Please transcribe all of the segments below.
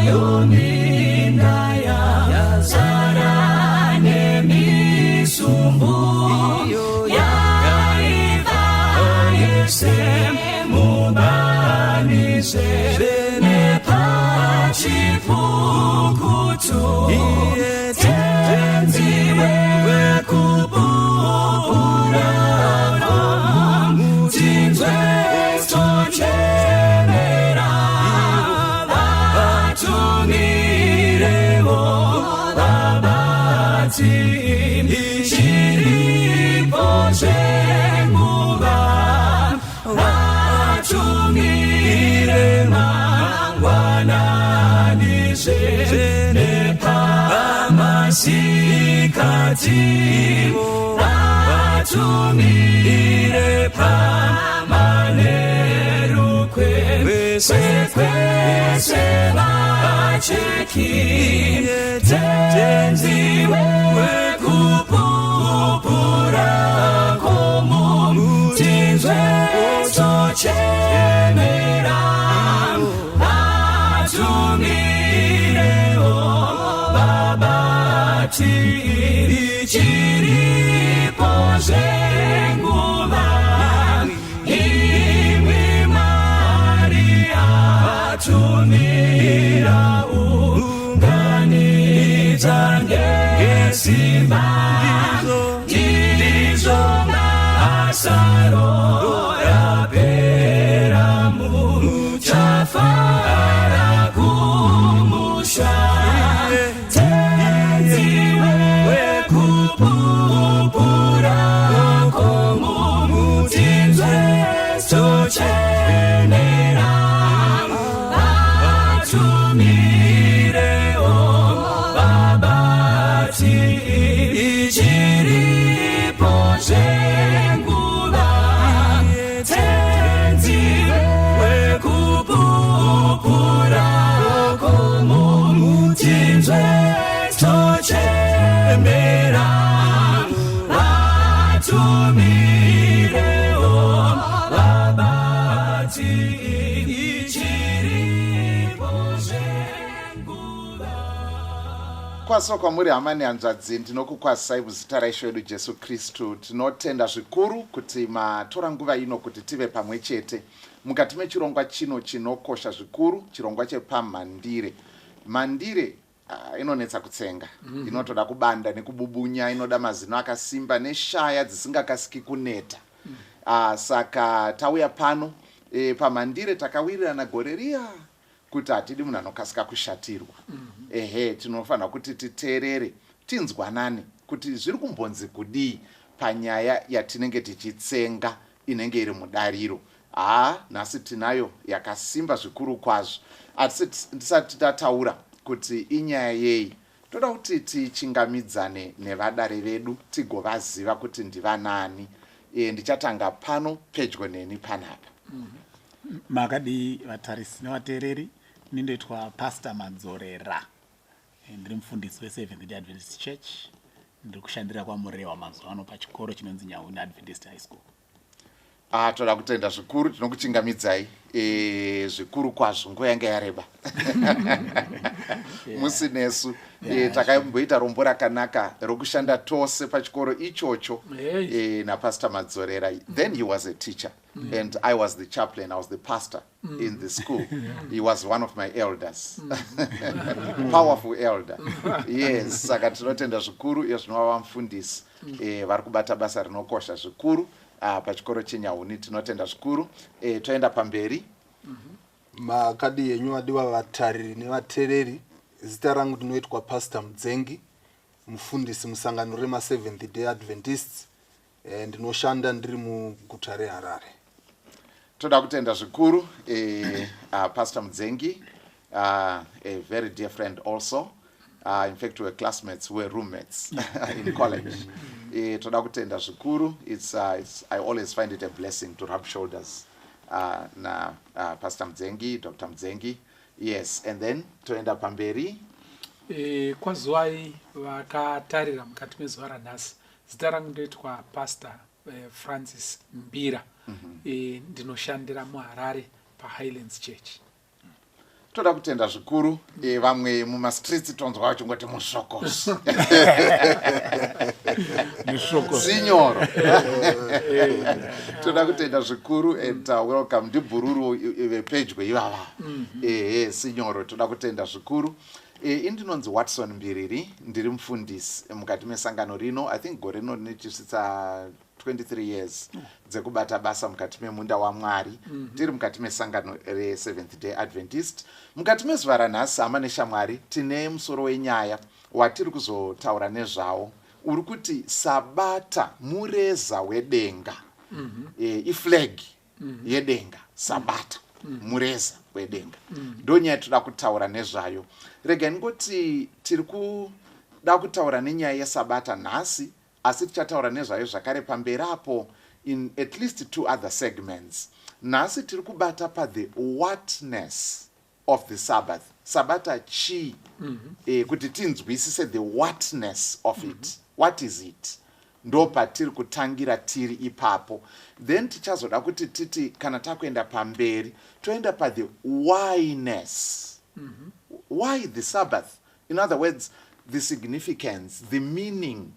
Nayo minda yazara nemisumbu yaiva yese mubanise nepachipukutu Tenzi wekupupura tinzwe tochemera vatumirewo vabati chiripo zvenguva vatumire mangwananizve nepamasikati vatumire pamanheru kwese kwese vacheki Tenzi wekupupura komu tinzwe tochemera vatumirewo vabati chiripo zvenguva imwi Mwari atumira unganidza ngesimba ndizvo basa rapera muchafara kumusha Tenzi wekupupura komu tinzwe tochemera vatumirewo vabati chiripo zvenguva Tenzi wekupupura komu tinzwe tochemera vatumirewo vabati chiripo zvenguva. Kwaziwa kwamuri, hama nehanzvadzi. Ndinokukwazisai muzita raIshe wedu Jesu Kristu. Tinotenda zvikuru kuti matora nguva ino kuti tive pamwe chete mukati mechirongwa chino chinokosha zvikuru, chirongwa chepamhandire. Mhandire inonetsa kutsenga, inotoda kubanda nekububunya, inoda mazino akasimba neshaya dzisingakasiki kuneta. Saka tauya pano pamhandire. Takawirirana gore riya kuti hatidi munhu anokasika kushatirwa. Ehe, tinofanira kuti titeerere, tinzwanane kuti zviri kumbonzi kudii panyaya yatinenge tichitsenga inenge iri mudariro. Haa, nhasi tinayo yakasimba zvikuru kwazvo. Asi tisati tataura kuti inyaya yei, toda kuti tichingamidzane nevadare vedu, tigovaziva kuti ndivanani. Ndichatanga pano pedyo neni panapa. Makadii, vatarisi nevateereri? Ini ndoitwa Pastor Madzorera. Ndiri mufundisi weSeventh Day Adventist Church. Ndiri kushandira kwaMurewa mazuva ano pachikoro chinonzi Nyahuni Adventist High School. Ah, toda kutenda zvikuru. Tinokuchingamidzai zvikuru kwazvo. Nguva yanga yareba musinesu. Takamboita rombo rakanaka rokushanda tose pachikoro ichocho naPastor Madzorera. Then he was a teacher and I was the chaplain. I was the pastor in the school. He was one of my elders, powerful elder, yes. Saka tinotenda zvikuru iyo zvinova vamufundisi vari kubata basa rinokosha zvikuru pachikoro cheNyahuni. Tinotenda zvikuru. Toenda pamberi. Makadi yenyu, vadiwa vatariri nevateereri? Zita rangu ndinoitwa Pastor Mudzengi, mufundisi musangano remaSeventh Day Adventists. Ndinoshanda ndiri muguta reHarare. Toda kutenda zvikuru, Pastor Mudzengi, a very dear friend also. In fact, we're classmates, we're roommates in college. Toda kutenda zvikuru. I always find it a blessing to rub shoulders na Pastor Mudzengi, Dr Mudzengi, yes. And then toenda pamberi. Kwaziwai vakatarira mukati mezuva ranhasi. Zita rangu ndoitwa Pastor Francis Mbira. Ndinoshandira muHarare paHighlands Church. Toda kutenda zvikuru e, vamwe mumastreets tonzwa vachingoti musvokosi sinyoro. Toda kutenda zvikuru and welcome ndibhururu vepedyo ivava. Ehe, sinyoro, toda kutenda zvikuru. Indinonzi Watson Mbiriri, ndiri mufundisi mukati mesangano rino. I think gore rino rinichisvitsa 23 years dzekubata basa mukati memunda waMwari. Tiri mukati mesangano reSeventh Day Adventist. Mukati mezuva ranhasi, hama neshamwari, tine musoro wenyaya watiri kuzotaura nezvawo uri kuti sabata mureza wedenga. Iflag yedenga. Sabata mureza wedenga, ndo nyaya toda kutaura nezvayo. Regai ndingoti tiri kuda kutaura nenyaya yesabata nhasi, asi tichataura nezvayo zvakare pamberi apo in at least two other segments. Nhasi tiri kubata pathe whatness of the Sabbath. Sabata chii? Kuti tinzwisise the whatness of it, what is it, ndo patiri kutangira. Tiri ipapo, then tichazoda kuti titi kana takuenda pamberi, toenda pathe whyness. Why the Sabbath? In other words, the significance, the meaning,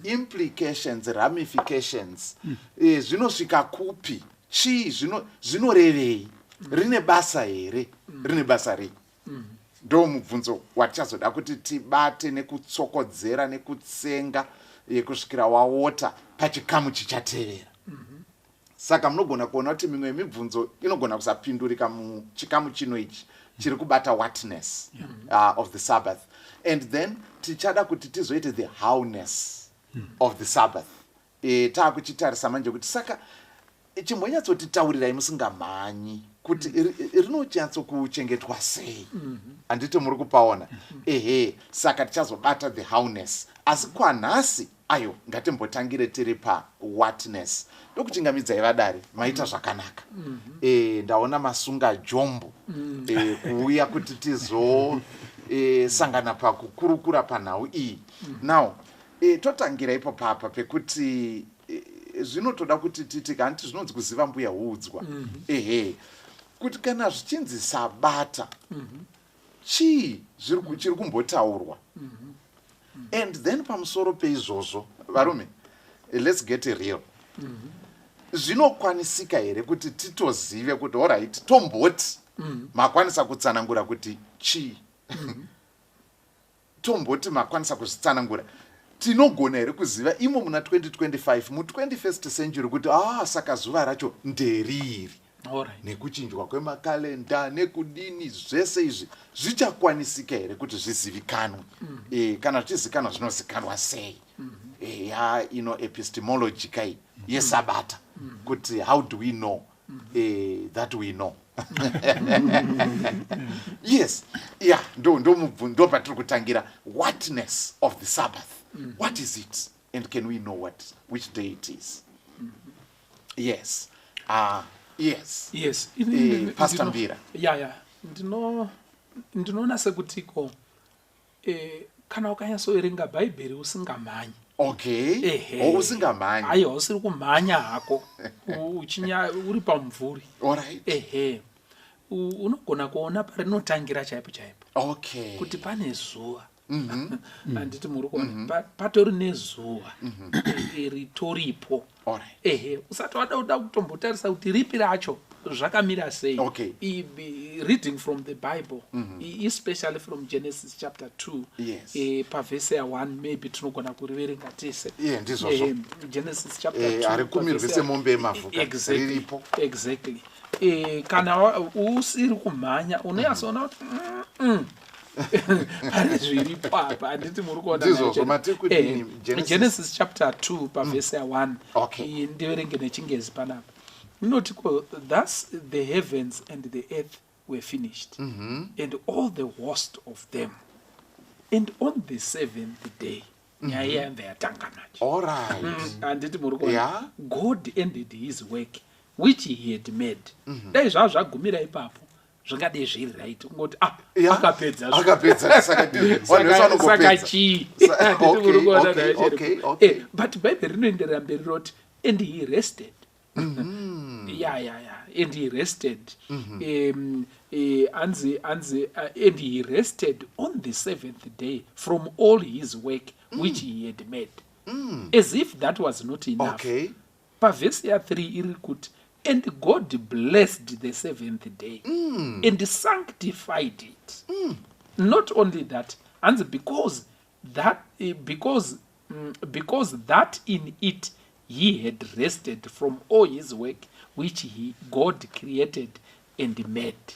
implications, ramifications. Zvinosvika kupi? Chii zvinorevei? Rine basa here? Rine basa rei? Ndo mubvunzo watichazoda kuti tibate nekutsokodzera nekutsenga kusvikira waota pachikamu chichatevera. Saka munogona kuona kuti mimwe yemibvunzo inogona kusapindurika muchikamu chino ichi chiri kubata whatness of the Sabbath, and then tichada kuti tizoite the howness of the Sabbath. Taakuchitarisa manje kuti saka chimbonyatsotitaurirai musingamhanyi kuti rinonyatsokuchengetwa sei. Handiti muri kupaona? Ehe, saka tichazobata the howness, asi kwanhasi ayo ngatimbotangire tiri pawhatness. Ndokuchingamidzai vadare, maita zvakanaka. Ndaona masunga jombo kuuya kuti tizosangana pakukurukura panhau iyi. Now totangira ipo papa pekuti zvinotoda kuti titi kanti zvinonzi kuziva mbuya huudzwa. Ehe, kuti kana zvichinzi sabata, chii chiri kumbotaurwa? And then pamusoro peizvozvo, varume, let's get real. Zvinokwanisika here kuti titozive kuti alright, tomboti makwanisa kutsanangura kuti chii, tomboti makwanisa kuzvitsanangura, tinogona here kuziva imo muna 2025, mu21st century, kuti ah, saka zuva racho nderiri? Nekuchinjwa kwemakalenda nekudini, zvese izvi zvichakwanisika here kuti zvizivikanwe? Kana zvichizikanwa, zvinozikanwa sei? Ya ino epistemology kai yesabata, kuti how do we know that we know? Yes, yeah, ndo patiri kutangira. Whatness of the Sabbath, what is it, and can we know which day it is? Yes, yes. Yes. Pastor Mbira. Ya, ndinoona sekutiko kana ukanyatsoverenga Bhaibheri usingamhanyi. Okay. O, usingamhanyi. Aiwa, usiri kumhanya hako, uri pamumvuri. Ehe, unogona kuona parinotangira chaipo chaipo kuti pane zuva. Handiti muri kuona? Patori nezuva ritoripo. Ehe, usati wada kuda kutombotarisa kuti ripi racho, zvakamira sei. Reading from the Bible, especially from Genesis chapter 2, pavhesi ya1, maybe tinogona kuriverenga tese. Yeah, ndizvozvo. Genesis chapter 2, Harikumirwi semombe yemavhu ka. Exactly. Riripo. Exactly. Kana usiri kumhanya, unonyatsoona kuti pane zviripo apa. Handiti muri kuona? Ndizvozvo, nacho? Mati kudini? Genesis? Genesis chapter 2 pavhesi ya1. Ndiverenge nechingezi panapa. Inoti ko, "Thus the heavens and the earth were finished, and all the host of them. And on the seventh day," nyaya yabva yatanga manje. Handiti muri kuona? Yeah. "God ended his work which he had made." Dai zvava zvagumira ipapo, zvingadei zviri right, kungoti ah, akapedza Akapedza, saka vanhu vese saka vanongopedza. Chii? Handiti muri kuona nacho? But Bhaibheri rinoenderera mberi roti, "And he rested." Ya. And he rested. Anzi anzi and he rested on the seventh day from all his work which he had made. As if that was not enough, pavhesi ya3 iri kuti, "And God blessed the seventh day and sanctified it." Not only that, hanzi because that in it he had rested from all his work which he, God, created and made.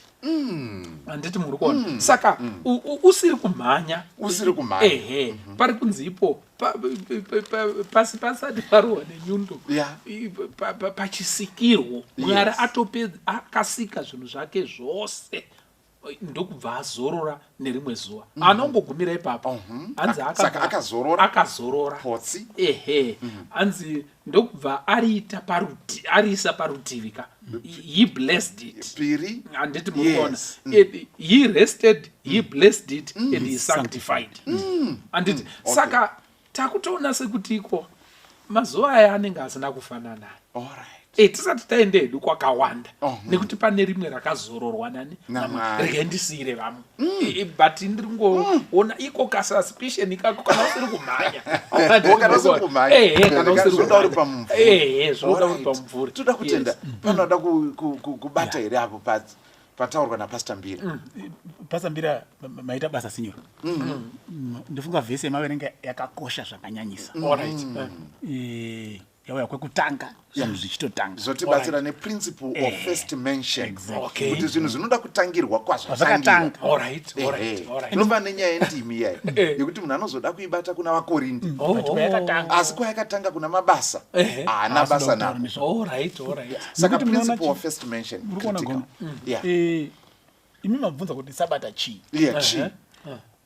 Handiti muri kuona? Saka usiri kumhanya. Usiri kumhanya. Ehe, pari kunzi ipo pasi pasati parohwa nenyundo, pachisikirwo Mwari akasika zvinhu zvake zvose, ndokubva azorora nerimwe zuva. Anongogumira ipapo. Hanzi Saka akazorora. Akazorora. Potsi. Ehe, hanzi ndokubva ariita ariisa parutivi ka. He blessed it. Piri. Handiti muri kuona? He rested, he blessed it and he sanctified, handiti? Saka takutoona sekuti iko mazuva aya anenge asina kufanana. Tisati taenda hedu kwakawanda, nekuti pane rimwe rakazororwa nani? NaMwari. Regai ndisiyire vamwe. But ndiri kungoona iko kasuspicion ikako kana usiri kumhanya. Oh, kana usiri kumhanya. Ehe, kana usiri Zvoda uri kumhanya. pamumvuri. Ehe, zvoda uri pamumvuri. Toda kutenda. Panoda kubata here apo pataurwa napastor Mbira? Pastor Mbira, maita basa, sinyoro. Ndifunga vhesi yemaverenga yakakosha zvakanyanyisa. Yauya kwekutanga zvinhu zvichitotanga. Zvotibatsira neprinciple of first mention, kuti zvinhu zvinoda kutangirwa kwazvatangira. Kwazvakatanga. Inova nenyaya yendimi iyai yekuti munhu anozoda kuibata kuna Vakorindi, But kwayakatanga. Asi kwayakatanga kuna Mabasa, haana Haasi basa kutaura nako. nezvazvo. Saka Nekuti munoona principle of first mention, Muri kuona, critical. Gono? Yeah. Imi mabvunza kuti sabata chii. Yeah, chii?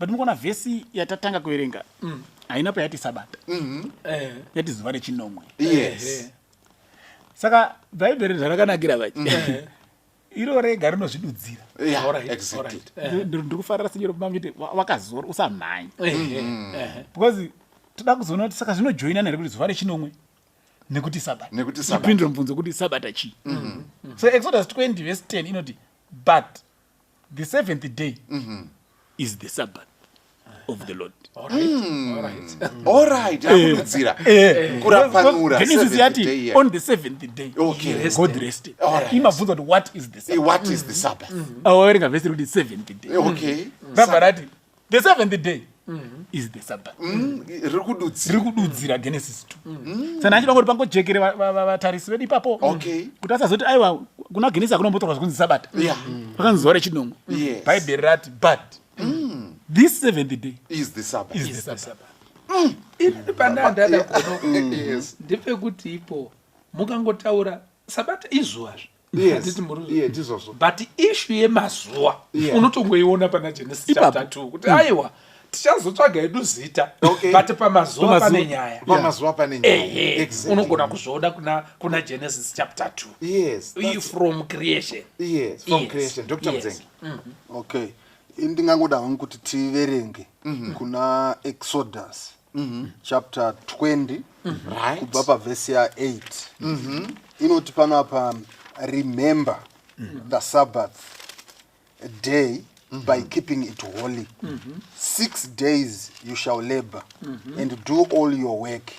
But mukuona vhesi yatatanga kuverenga haina payati sabata, yati zuva rechinomwe. Saka Bhaibheri zvarakanakira vachi, iro rega rinozvidudzira. Ndiri kufarira, sinyoro, pamachiti wakazora usamhanya, because toda kuzoona kuti saka zvinojoinana here kuti zuva rechinomwe nekuti sabata. Nekuti Sabata. Ipindura mubvunzo kuti sabata chii. So Exodus 20 verse 10 inoti, "But the seventh day is the Sabbath of the Lord." Alright, akududzira, kurapanura. Genesis Seventh yati day, yeah. on the seventh day God rested. Imabvunza kuti what is the Sabbath? What is the Sabbath? Awaverenga vhesi rekuti seventh day, rabva rati the seventh day is the Sabbath. Riri kududzira. Riri kududzira Genesis 2. Saka achida kuti pangojekere vatarisi vedu ipapo, kuti asazoti aiwa, kuna Genesis hakunombotorwa zvekunzi sabata, pakanzi zuva rechinomwe. Bhaibheri rati, "But this seventh day is the Sabbath." is the Sabbath. Inini pandandada, Gono, ndepekuti ipo mukangotaura sabata izuvazvo. Handiti muri? Yeah, ndizvozvo. But issue yemazuva unotongoiona pana Genesis Ipapo. chapter 2, kuti aiwa, tichazotsvaga hedu zita, but pamazuva Pamazuva. pane nyaya. Pamazuva pane nyaya. Ehe, unogona kuzviona kuna Genesis chapter 2, from creation. Yes, from creation. Dr Mudzengi. Okay, ndingangoda hangu kuti tiverenge kuna Exodus chapter 20, kubva pavhesi ya8. Inoti panapa, "Remember the Sabbath day by keeping it holy. 6 days you shall labor and do all your work,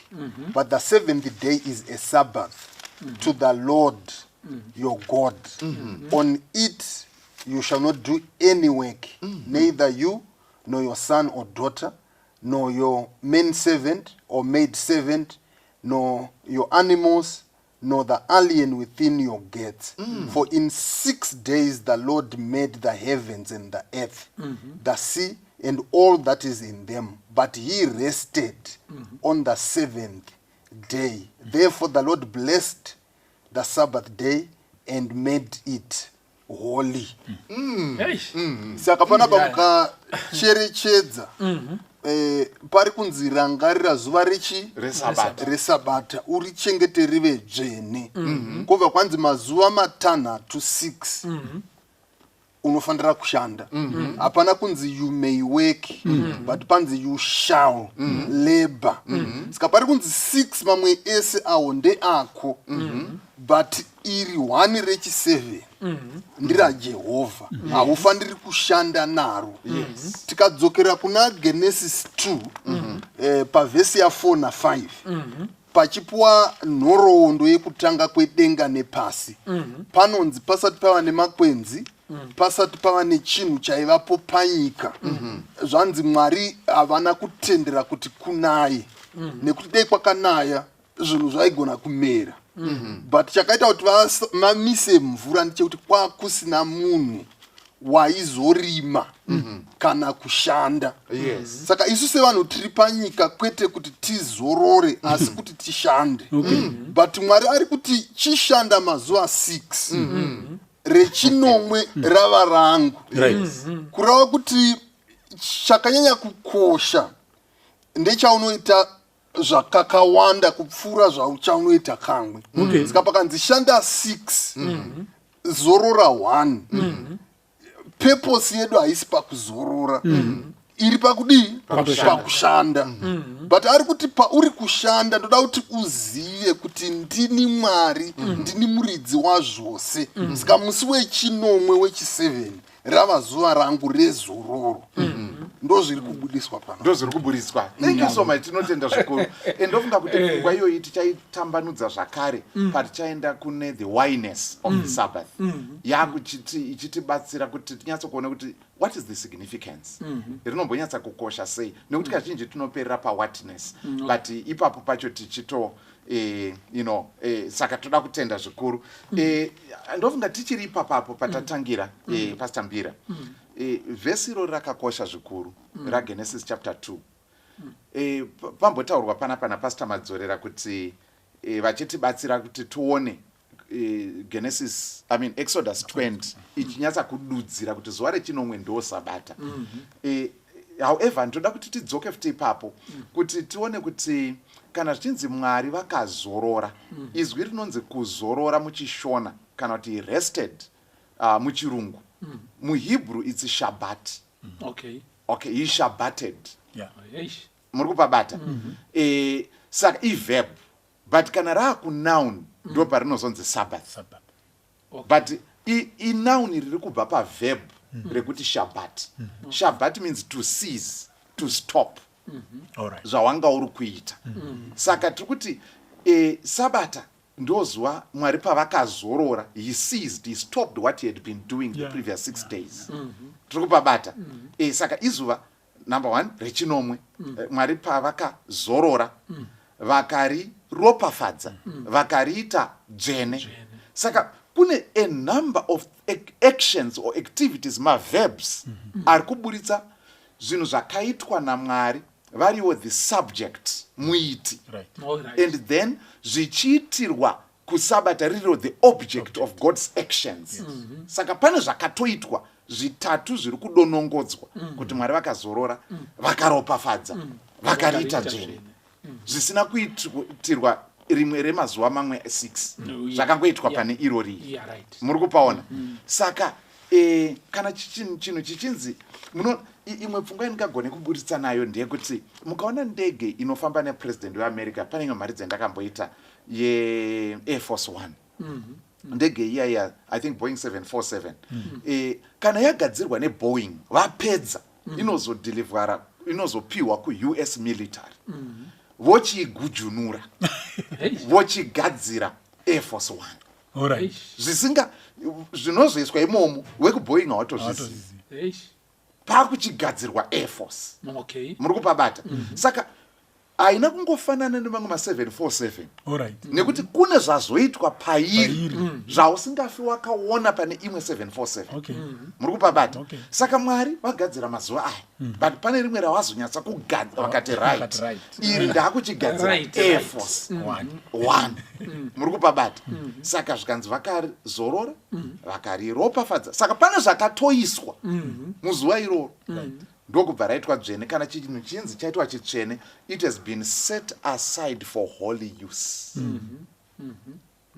but the seventh day is a Sabbath to the Lord your God. On it you shall not do any work, neither you nor your son or daughter, nor your man servant or maid servant, nor your animals, nor the alien within your gates. For in 6 days the Lord made the heavens and the earth, the sea, and all that is in them. But he rested on the seventh day. Therefore, the Lord blessed the Sabbath day and made it holy." Eish. Saka panapa mukacherechedza, pari kunzi rangarira zuva rechi Resabata. Resabata, urichengete rive dzvene. Kwobva kwanzi mazuva matanhatu, 6. Unofanira kushanda. Hapana kunzi you may work, but panzi you shall labor. Saka pari kunzi 6 mamwe ese awo ndeako, but iri 1 rechi7 ndiraJehovha, haufaniri kushanda naro. Tikadzokera kuna Genesis 2, pavhesi ya4 na5, pachipuwa nhoroondo yekutanga kwedenga nepasi, panonzi pasati pava nemakwenzi, pasati pava nechinhu chaivapo panyika, zvanzi Mwari havana kutendera kuti kunaye, nekuti dai kwakanaya zvinhu zvaigona kumera. But chakaita kuti vamise mvura ndechekuti kwakusina munhu waizorima kana kushanda. Saka isu sevanhu tiri panyika kwete kuti tizorore, asi kuti tishande. But Mwari ari kuti chishanda mazuva 6, rechinomwe rava rangu. Kureva kuti chakanyanya kukosha ndechaunoita zvakakawanda kupfuura zvauchaunoita kamwe. Saka pakanzi shanda 6, zorora 1, purpose yedu haisi pakuzorora, iri pakudii? Pakushanda. But ari kuti pauri kushanda, ndoda kuti uzive kuti ndini Mwari, ndini muridzi wazvose. Saka musi wechinomwe, wechi7, rava zuva rangu rezororo. Ndo zviri kubudiswa pano. Ndo zviri kuburitswa. Thank you so much, tinotenda zvikuru. And ndofunga kuti pfungwa iyoyi tichaitambanudza zvakare patichaenda kune the whyness of the Sabbath, yakuchiti ichitibatsira kuti tinyatsokuona kuti what is the significance, rinombonyatsa kukosha sei, nekuti kazhinji tinoperera pawhatness, but ipapo pacho tichito saka toda kutenda zvikuru. Ndofunga tichiri ipapapo patatangira, Pastor Mbira, vhesi irori rakakosha zvikuru raGenesis chapter 2. Pambotaurwa panapa naPastor Madzorera kuti vachitibatsira kuti tione Genesis, I mean Exodus 20 ichinyatsa kududzira kuti zuva rechinomwe ndo sabata. However, ndoda kuti tidzoke futi ipapo kuti tione kuti kana zvichinzi Mwari vakazorora, izwi rinonzi kuzorora muchiShona kana kuti rested muchirungu, muHebrew it's Shabbat. Okay, he shabbated. Eish. Muri kupabata? Saka iverb, but kana raakunoun ndo parinozonzi Sabbath. Sabbath. But inoun riri kubva paverb rekuti shabbat. Shabbat means to cease, to stop All right. zvawanga uri kuita. Saka tiri kuti sabata ndo zuva Mwari pavakazorora. He ceased, he stopped what he had been doing the previous 6 days. Tiri kupabata? Saka izuva number one rechinomwe, Mwari pavakazorora, vakariropafadza, vakariita dzvene. Saka kune a number of actions or activities, maverbs ari kuburitsa zvinhu zvakaitwa naMwari variwo the subject, muiti, and then zvichiitirwa kusabata ririwo the object of God's actions. Saka pane zvakatoitwa zvitatu zviri kudonongodzwa kuti Mwari vakazorora, vakaropafadza, vakariita dzvene, zvisina kuitirwa rimwe remazuva mamwe 6, zvakangoitwa pane iro riri. Muri kupaona? Saka kana chinhu chichinzi muno, imwe pfungwa yandingagone kuburitsa nayo ndeyekuti mukaona ndege inofamba nepurezidendi weAmerica, pane imwe mari dzendakamboita yeAir Force One, ndege iya iya, I think Boeing 747, kana yagadzirwa neBoeing vapedza, inozodhilivhara, inozopiwa kuUS military, vochiigujunura, vochigadzira Air Force One. Zvisinga zvinozoiswa imomo, wekuBoeing hawatozvizivi. Hawatozivi. Pakuchigadzirwa Air Force. Muri kupabata? Saka haina kungofanana nemamwe ma747, nekuti kune zvazoitwa pairi Pairi. zvausingafi wakaona pane imwe 747. Muri kupabata? Okay. Saka Mwari vagadzira mazuva aya, but pane rimwe ravazonyatsa kugadzira vakati right, Vakati right. iri ndaakuchigadzira Air Force One. One. Muri kupabata? Saka zvikanzi vakazorora, vakariropafadza. Saka pane zvakatoiswa muzuva iroro, ndokubva raitwa dzvene. Kana chinhu chinzi chaitwa chitsvene, it has been set aside for holy use.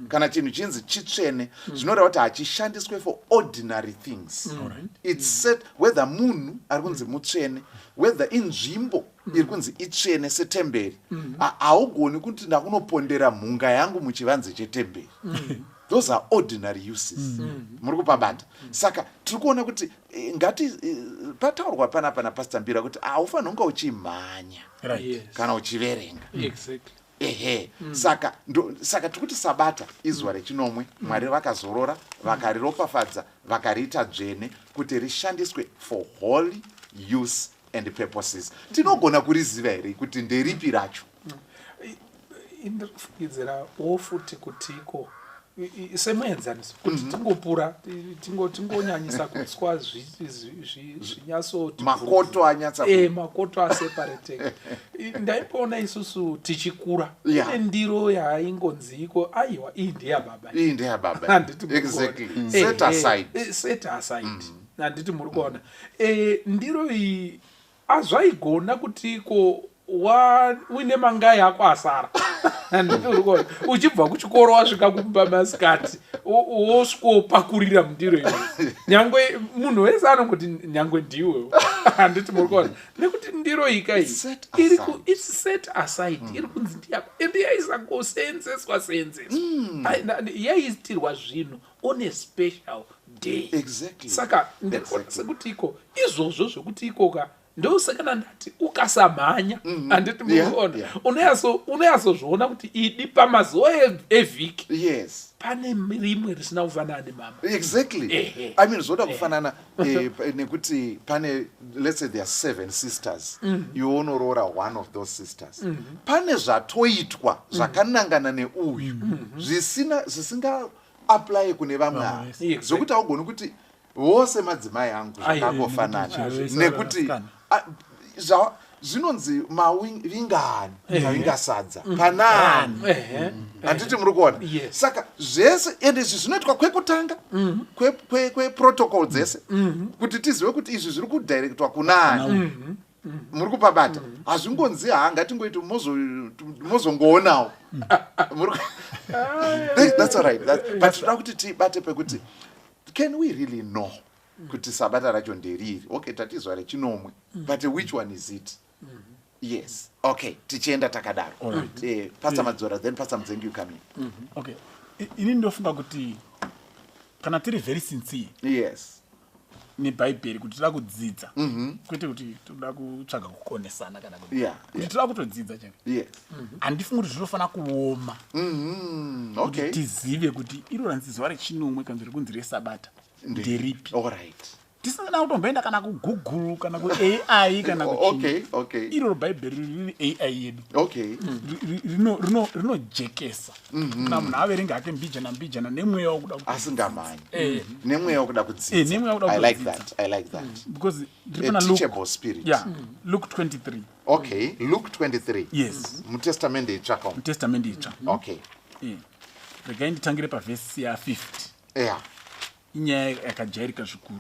Kana chinhu chinzi chitsvene, zvinoreva kuti hachishandiswe for ordinary things. It's set, whether munhu ari kunzi mutsvene, whether inzvimbo iri kunzi itsvene setemberi, haugoni kuti ndakunopondera mhunga yangu muchivanze chetemberi. Those are ordinary uses. Muri kupabata? Saka tiri kuona kuti ngati pataurwa panapa naPastor Mbira kuti haufaniri kunge uchimhanya kana uchiverenga. Ehe, saka tiri kuti sabata izuva rechinomwe. Mwari vakazorora, vakariropafadza, vakariita dzvene kuti rishandiswe for holy use and purposes. Tinogona kuriziva here kuti nderipi racho? Ndiri kufungidzirawo futi kuti iko semuenzaniso kuti tingopura tingonyanyisa kutswa zvinyatsoti Makoto anyatsa Makoto aseparateka. Ndaimboona isusu tichikura kune ndiro yaingonzi iko, aiwa, iyi ndeyababa. Iyi ndeyababa. Handiti muri kuona? Set aside. Set aside, handiti muri kuona? Ndiro iyi azvaigona kuti iko uine mangai ako asara, handiti uri kuona, uchibva kuchikoro wasvika kumba masikati, wosvikopakurira mundiro iyoyo, nyangwe munhu wese anongoti nyangwe ndiwe, handiti muri kuona, nekuti ndiro iyi kai Set iri aside. It's set aside, iri kunzi ndiyako, ende yaisangosenzeswa senzeswa. Yaiitirwa zvinhu on a special day. Saka ndikuona sekuti iko izvozvo zvekuti ikoka ndosekana ndati ukasamhanya, handiti munoona, unonyatsozoona kuti idi pamazuva evhiki pane rimwe risina kufanana nemamwe. Exactly. I mean, zvoda kufanana nekuti pane, let's say there are seven sisters, iwe unoroora one of those sisters. Pane zvatoitwa zvakanangana neuyu zvisina zvisinga apply kune vamwe ava, zvokuti haugoni kuti vose madzimai angu zvakangofanana, nekuti nekuti vasikana. Zvinonzi mavingani mavingasadza panani, handiti muri kuona? Yes. Saka zvese, ende izvi zvinoitwa kwekutanga kweprotocol dzese kuti tizive kuti izvi zviri kudirectwa kunani. Muri kupabata? Hazvingonzi ha, ngatingoiti mozongoonawo. That's all right. But toda kuti tibate pekuti can we really know kuti sabata racho nderiri? Okay, tatizwa rechinomwe, but which one is it? Yes, okay, tichienda takadaro. Pastor Madzora, then Pastor Mudzengi, you come in. Okay, ini ndofunga kuti kana tiri very sincere nebhaibheri, kuti toda kudzidza, kwete kuti toda kutsvaga kukonesana kana kuti kuti toda kutodzidza chete, handifungi kuti zvinofanira kuoma kuti tizive kuti iro ranzi zuva rechinomwe kana rikunzi resabata nderipi, All right. tisina kutomboenda kana kuGoogle kana kuAI kana kuchii. Iro bhaibheri riri AI yedu. Rinojekesa kana munhu averenga hake mbijana mbijana nemweya wokuda Asingamhanyi, nemweya wokuda kudzidza. Nemweya wokuda I like kudzidza. that. I like that. Because ndiri A pana Luke, teachable spirit. Yeah, Luke 23. Okay, Luke 23. Yes. Mutestamende itsva ka? Mutestamende itsva. Regai nditangire pavhesi ya50. Inyaya yakajairika zvikuru.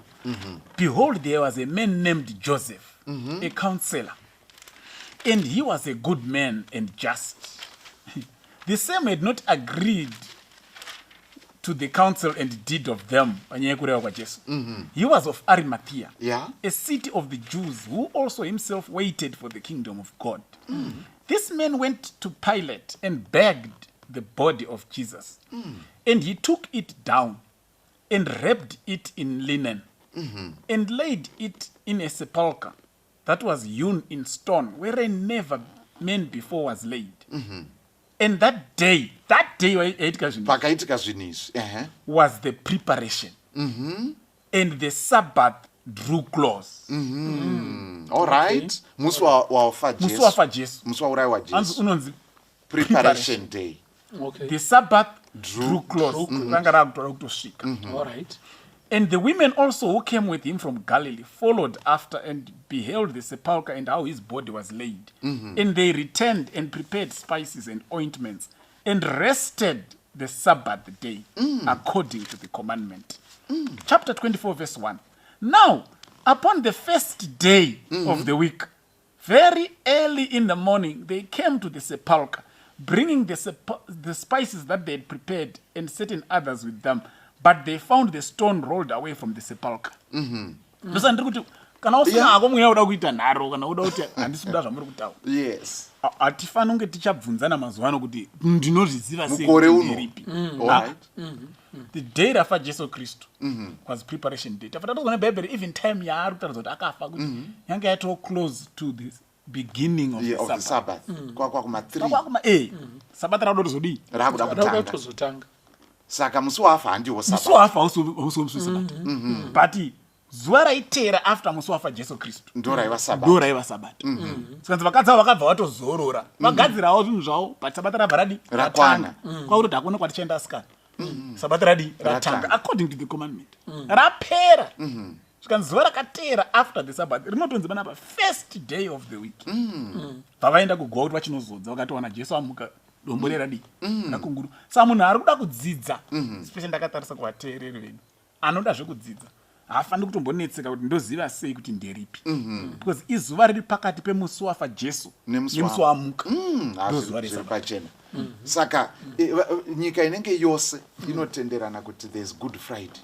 Behold, there was a man named Joseph, a counselor, and he was a good man and just. The same had not agreed to the counsel and deed of them, panyaya yekureva kwaJesu. He was of Arimathea, a city of the Jews, who also himself waited for the kingdom of God. This man went to Pilate and begged the body of Jesus. And he took it down and wrapped it in linen and laid it in a sepulchre that was hewn in stone, wherein never man before was laid. And that day yaitika zvinhu, Pakaitika zvinhu izvi, ehe. was the preparation, and the Sabbath drew close. All right, musi wafa Musi Jesu. wafa Jesu. Musi waurayiwa Anzi Jesu. unonzi Preparation day. The Sabbath drew close, ranga rakutoda kutosvika. All right. And the women also who came with him from Galilee followed after and beheld the sepulchre and how his body was laid. And they returned and prepared spices and ointments and rested the Sabbath day according to the commandment. Chapter 24, verse 1. Now, upon the first day of the week, very early in the morning, they came to the sepulchre. Bringing the spices that they had prepared and certain others with them, but they found the stone rolled away from the sepulchre. Ndosa ndiri kuti kana usina hako mweya uda kuita nharo, kana uda kuti handisi kuda zvamuri kutaura, hatifani kunge tichabvunzana mazuva ano kuti ndinozviziva sei Mukore kuti uno. nderipi. All right. The day rafa Jesu Kristu was preparation day. Tafa tatozwa nebhaibheri, even time yaari kutaridza kuti akafa, kuti yange yatoo close to the beginning of the Of the Sabbath. Sabbath, kwakuma 3. Kwakuma sabata rakuda kutozodii? Rakuda Rauda kutanga. kutozotanga. Saka musi wafa handiwo Musi Sabbath. wafa hausi musi wesabata, but zuva raiteera after musi wafa Jesu Kristu Ndo raiva Sabbath. Ndo raiva sabata. Sikanzi vakadzi avo vakabva vatozorora, vagadzirawo zvinhu zvavo, but sabata rabva radi? Rakwana. Ratanga. Kwakutoti hakuna kwatichaenda asikana, sabata radi? Ratanga. Ratanga according to the commandment. Rapera, zvikanzi zuva rakateera after the Sabbath rinotonzi panapa first day of the week. Bva vaenda kuguva kuti vachinozodza, vakatowana Jesu amuka, dombo reradii? Rakunguru. Saka munhu ari kuda kudzidza, especially ndakatarisa kuvateereri vedu, anoda zvekudzidza haafaniri kutombonetseka kuti ndoziva sei kuti nderipi, because izuva riri pakati pemusi wafa Jesu Nemusi nemusi wamuka. Ndozuva Zviri resabata. pachena. Saka nyika inenge yose inotenderana kuti there is Good Friday,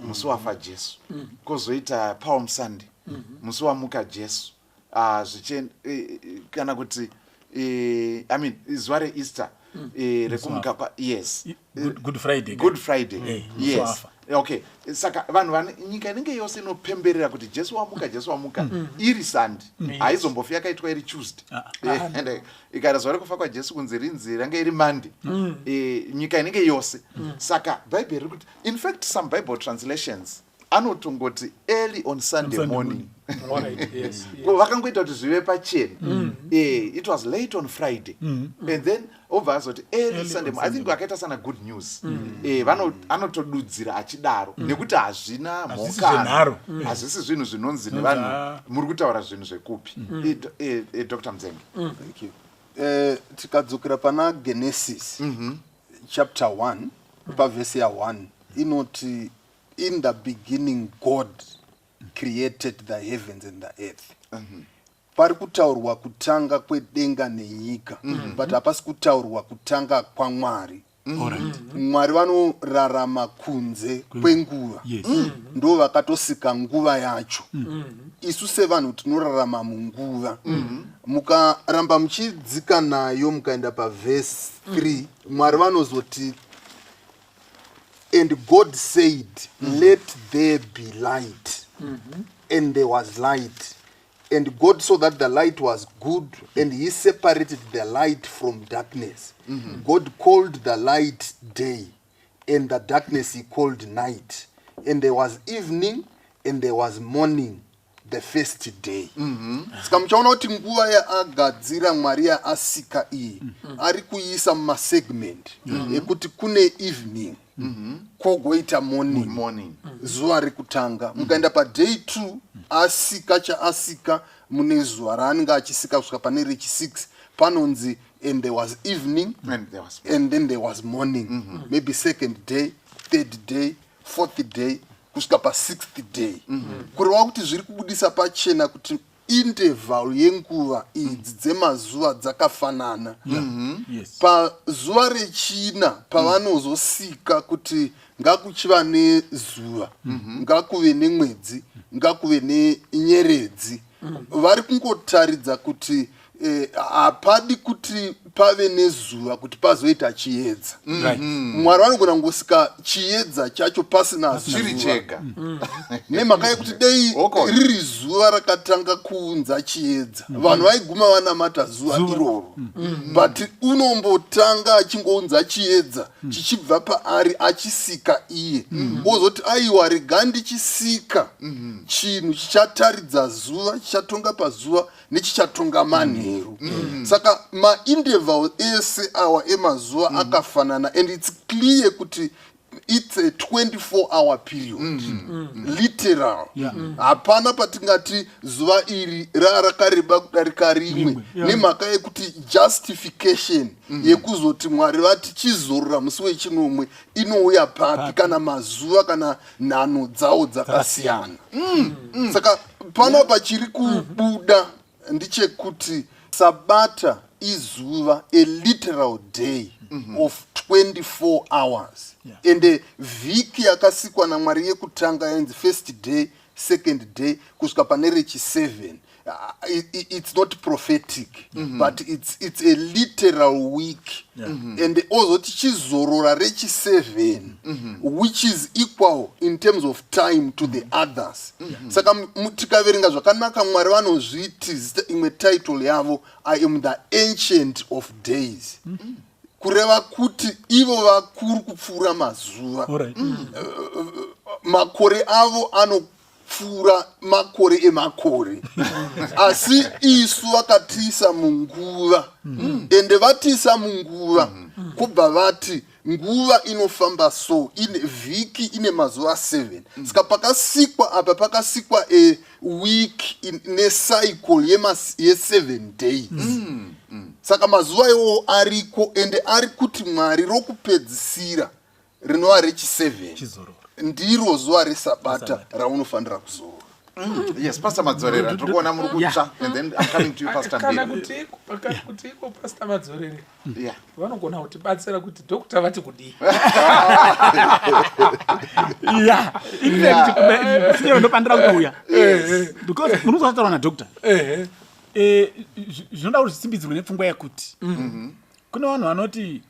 musi wafa Jesu, kwozoita Palm Sunday, musi wamuka Jesu. Ah, kana kuti I mean, zuva reEaster, rekumuka kwa, yes. Good Friday. Good Friday. Musi Yes. wafa. Okay, saka vanhu vane nyika inenge yose inopemberera kuti Jesu wamuka, Jesu wamuka, iri Sunday, haizombofi yakaitwa iri Tuesday. And ikaita zuva rekufa kwaJesu kunzi rinzi range iri Monday. Nyika inenge yose. Saka Bhaibheri riri kuti, in fact, some Bible translations anotongoti early on Sunday Sunday morning. All right, yes. Ko vakangoita kuti zvive pachena. It was late on Friday and then obva azoti early Sunday. I think vakaita sana Good News, anotodudzira achidaro nekuti hazvina Hazvisi mhokano. zvenharo. Hazvisi zvinhu zvinonzi nevanhu muri kutaura zvinhu zvekupi. Dr Mzenge. Thank you. Tikadzokera pana Genesis chapter 1 pavhesi ya1, inoti, "In the beginning God created the heavens and the earth." Pari kutaurwa kutanga kwedenga nenyika, but hapasi kutaurwa kutanga kwaMwari. Mwari vanorarama kunze kwenguva. Ndo vakatosika nguva yacho. Isu sevanhu tinorarama munguva. Mukaramba muchidzika nayo, mukaenda pavhesi 3, Mwari vanozoti, "And God said, 'Let there be light.' And there was light. And God saw that the light was good, and he separated the light from darkness. God called the light day, and the darkness he called night. And there was evening and there was morning, the first day." Saka muchaona kuti nguva yaagadzira Mwari, yaasika iyi, ari kuiisa mumasegment ekuti kune evening, kwogoita morning, Morning. Zuva rekutanga. Mukaenda paday 2, asika chaasika, mune zuva raanenge achisika kusvika pane rechi6, panonzi, "And there was evening And there was and then there was morning," maybe second day, third day, fourth day, kusvika pasixth day. Kureva kuti zviri kubudisa pachena kuti interval yenguva idzi dzemazuva dzakafanana. Pazuva rechina pavanozosika kuti ngakuchiva nezuva, ngakuve nemwedzi, ngakuve nenyeredzi, vari kungotaridza kuti hapadi kuti pave nezuva kuti pazoita chiedza. Mwari vanogona kungosika chiedza chacho pasina Chiri zuva, chega. nemhaka yekuti dei riri zuva rakatanga kuunza chiedza, vanhu vaiguma vanamata zuva iroro. But unombotanga achingounza chiedza chichibva paari, achisika iye, ozoti, "Aiwa, rega ndichisika chinhu chichataridza zuva, chichatonga pazuva nechichatonga manheru." Saka mainterval ese awa emazuva akafanana, and it's clear kuti it's a 24 hour period, literal. Hapana patingati zuva iri rakareba kudarika rimwe, Rimwe, yeah. nemhaka yekuti justification yekuzoti Mwari vati chizorora musi wechinomwe inouya papi kana mazuva kana nhano dzawo dzakasiyana? Saka panapa chiri kubuda ndechekuti sabata Izuva, a literal day of 24 hours. Ende vhiki yakasikwa naMwari yekutanga yainzi first day, second day, kusvika pane rechi7. It's not prophetic, but it's a literal week. And ozoti chizorora rechi7, which is equal in terms of time to the others. Saka tikaverenga zvakanaka, Mwari vanozviti imwe title yavo, "I am the Ancient of Days," kureva kuti ivo vakuru kupfuura mazuva. Makore avo anopfuura makore emakore, asi isu vakatiisa munguva. Ende vatiisa munguva, kubva vati nguva inofamba, so ine vhiki ine mazuva 7. Saka pakasikwa apa, pakasikwa a week necycle ye7 days. Saka mazuva iwowo ariko, ende ari kuti Mwari rokupedzisira rinova rechi7 Chizororo. ndiro zuva resabata raunofanira kuzorora. Yes, Pastor Madzorera, tiri kuona muri kutsva, and then I'm coming to you, Pastor Kana Mbiri. kuti iko Pastor Madzorere vanogona kutibatsira kuti doctor vati kudii. Yeah, in fact, sinyero ndopandira kuuya, because munozataura nadoctor. Zvinoda kuti zvisimbidzirwe nepfungwa yekuti kune vanhu vanoti,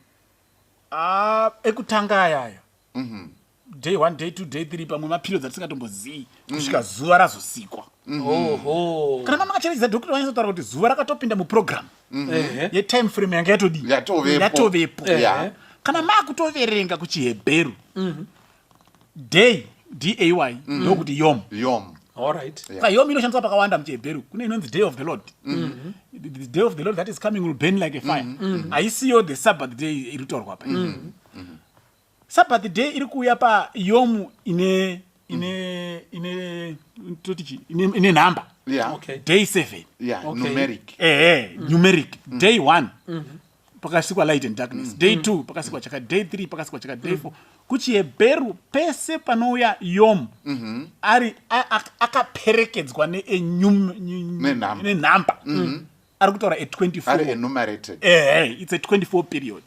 "Ah, ekutanga ayaya, day one, day two, day three, pamwe maperiods atisingatombozivi kusvika zuva razosikwa." Kana mamakacherechedza, doctor vanyatsotaura kuti zuva rakatopinda muprogram yetime frame yanga yatodii? Yatovepo. Yatovepo. Kana makutoverenga kuchiHebheru, day, day, ndokuti yom. Yom. All right. Saka yom inoshandiswa pakawanda muchiHebheru. Kune inonzi day of the Lord. The day of the Lord that is coming will burn like a fire. Haisiyo the Sabbath day iri kutaurwa pa. Sabbath day iri kuuya payomu ine toti chi ine nhamba. Day 7. Numeric. Ehe, numeric. Day 1 pakasikwa light and darkness, day 2 pakasikwa chaka, day 3 pakasikwa chaka, day 4. KuchiHebheru pese panouya yom ari akaperekedzwa Nenhamba. Nenhamba, ari kutaura a 24. Ari enumerated. Ehe, it's a 24 period.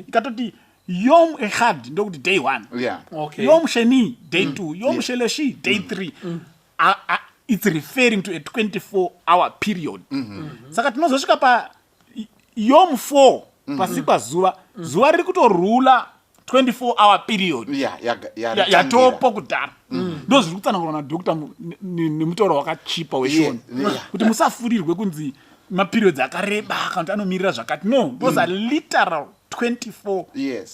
Ikatoti yom echad, ndokuti day 1. Yom sheni, day 2. Yom sheleshi, day 3. It's referring to a 24 hour period. Saka tinozosvika pa yom 4 pasikwa zuva, zuva riri kutorula 24 hour period. Yatopo kudhara. Ndo zviri kutsanangurwa nadoctor nemutauro wakachipa weshona, kuti musafurirwe kunzi maperiods akareba kana kuti anomirira zvakati. No, those are literal 24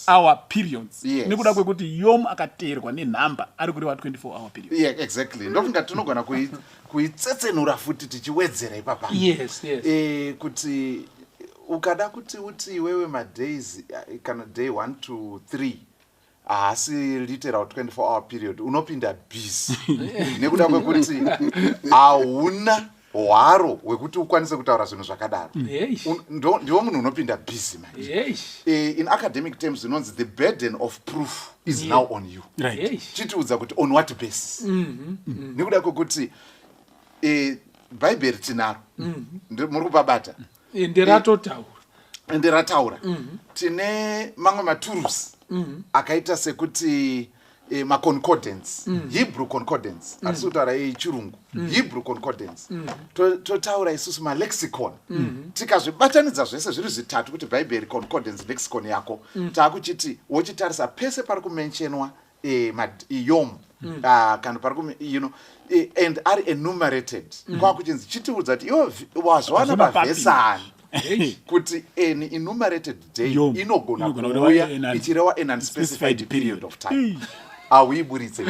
hour periods. Nekuda kwekuti yom akateerwa nenhamba, ari kureva 24 hour period. Yeah, exactly. Ndofunga tinogona kuitsetsenura futi tichiwedzera ipapa. Kuti ukada kuti uti iwewe madays, kana day 1 to 3 haasi literal 24 hour period, unopinda busy nekuda kwekuti hauna hwaro hwekuti ukwanise kutaura zvinhu zvakadaro. Ndiwo munhu unopinda busy manje. In academic terms inonzi the burden of proof is now on you. Chitiudza kuti on what basis, nekuda kwekuti Bhaibheri tinaro. Muri kupabata? Ende ratotaura. Ende rataura. Tine mamwe maturusi akaita sekuti maconcordance, Hebrew concordance. Hatisi kutaura yechirungu, Hebrew concordance. Totaura isusu malexicon. Tikazvibatanidza zvese zviri zvitatu, kuti Bhaibheri, concordance, lexicon yako, taakuchiti wochitarisa pese pari kumentionwa yom, kana pari and ari enumerated, kwakuchinzi chitiudza kuti iwo wazviwana Wazviona papi? Pavhesi ani kuti an enumerated day Yom. inogona Inogona kureva kuuya an ichireva an unspecified specified period of time? Hauiburitse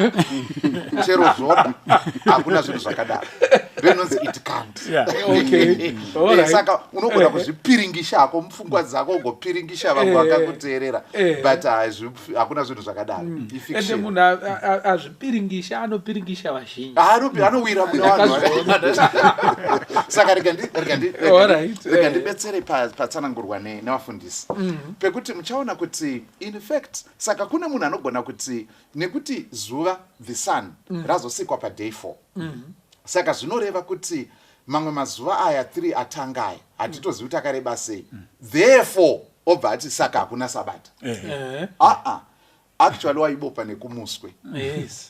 chero zvoda, hakuna zvinhu zvakadaro. Ndoinonzi it can't. Saka unogona kuzvipiringisha hako mupfungwa dzako, ugopiringisha vamwe vakakuteerera, but hakuna zvinhu zvakadaro. Ende Ifiction. Munhu azvipiringisha anopiringisha vazhinji. Anowira mune vanhu. Saka rega ndibetsere patsanangurwa nevafundisi pekuti muchaona kuti in fact, saka kune munhu anogona kuti nekuti zuva, the sun, razosikwa paday 4, saka zvinoreva kuti Mamwe mazuva aya 3 atanga aya hatitozivi kuti akareba sei. Therefore obva ati saka hakuna sabata. Aa, actually waibopa nekumuswe.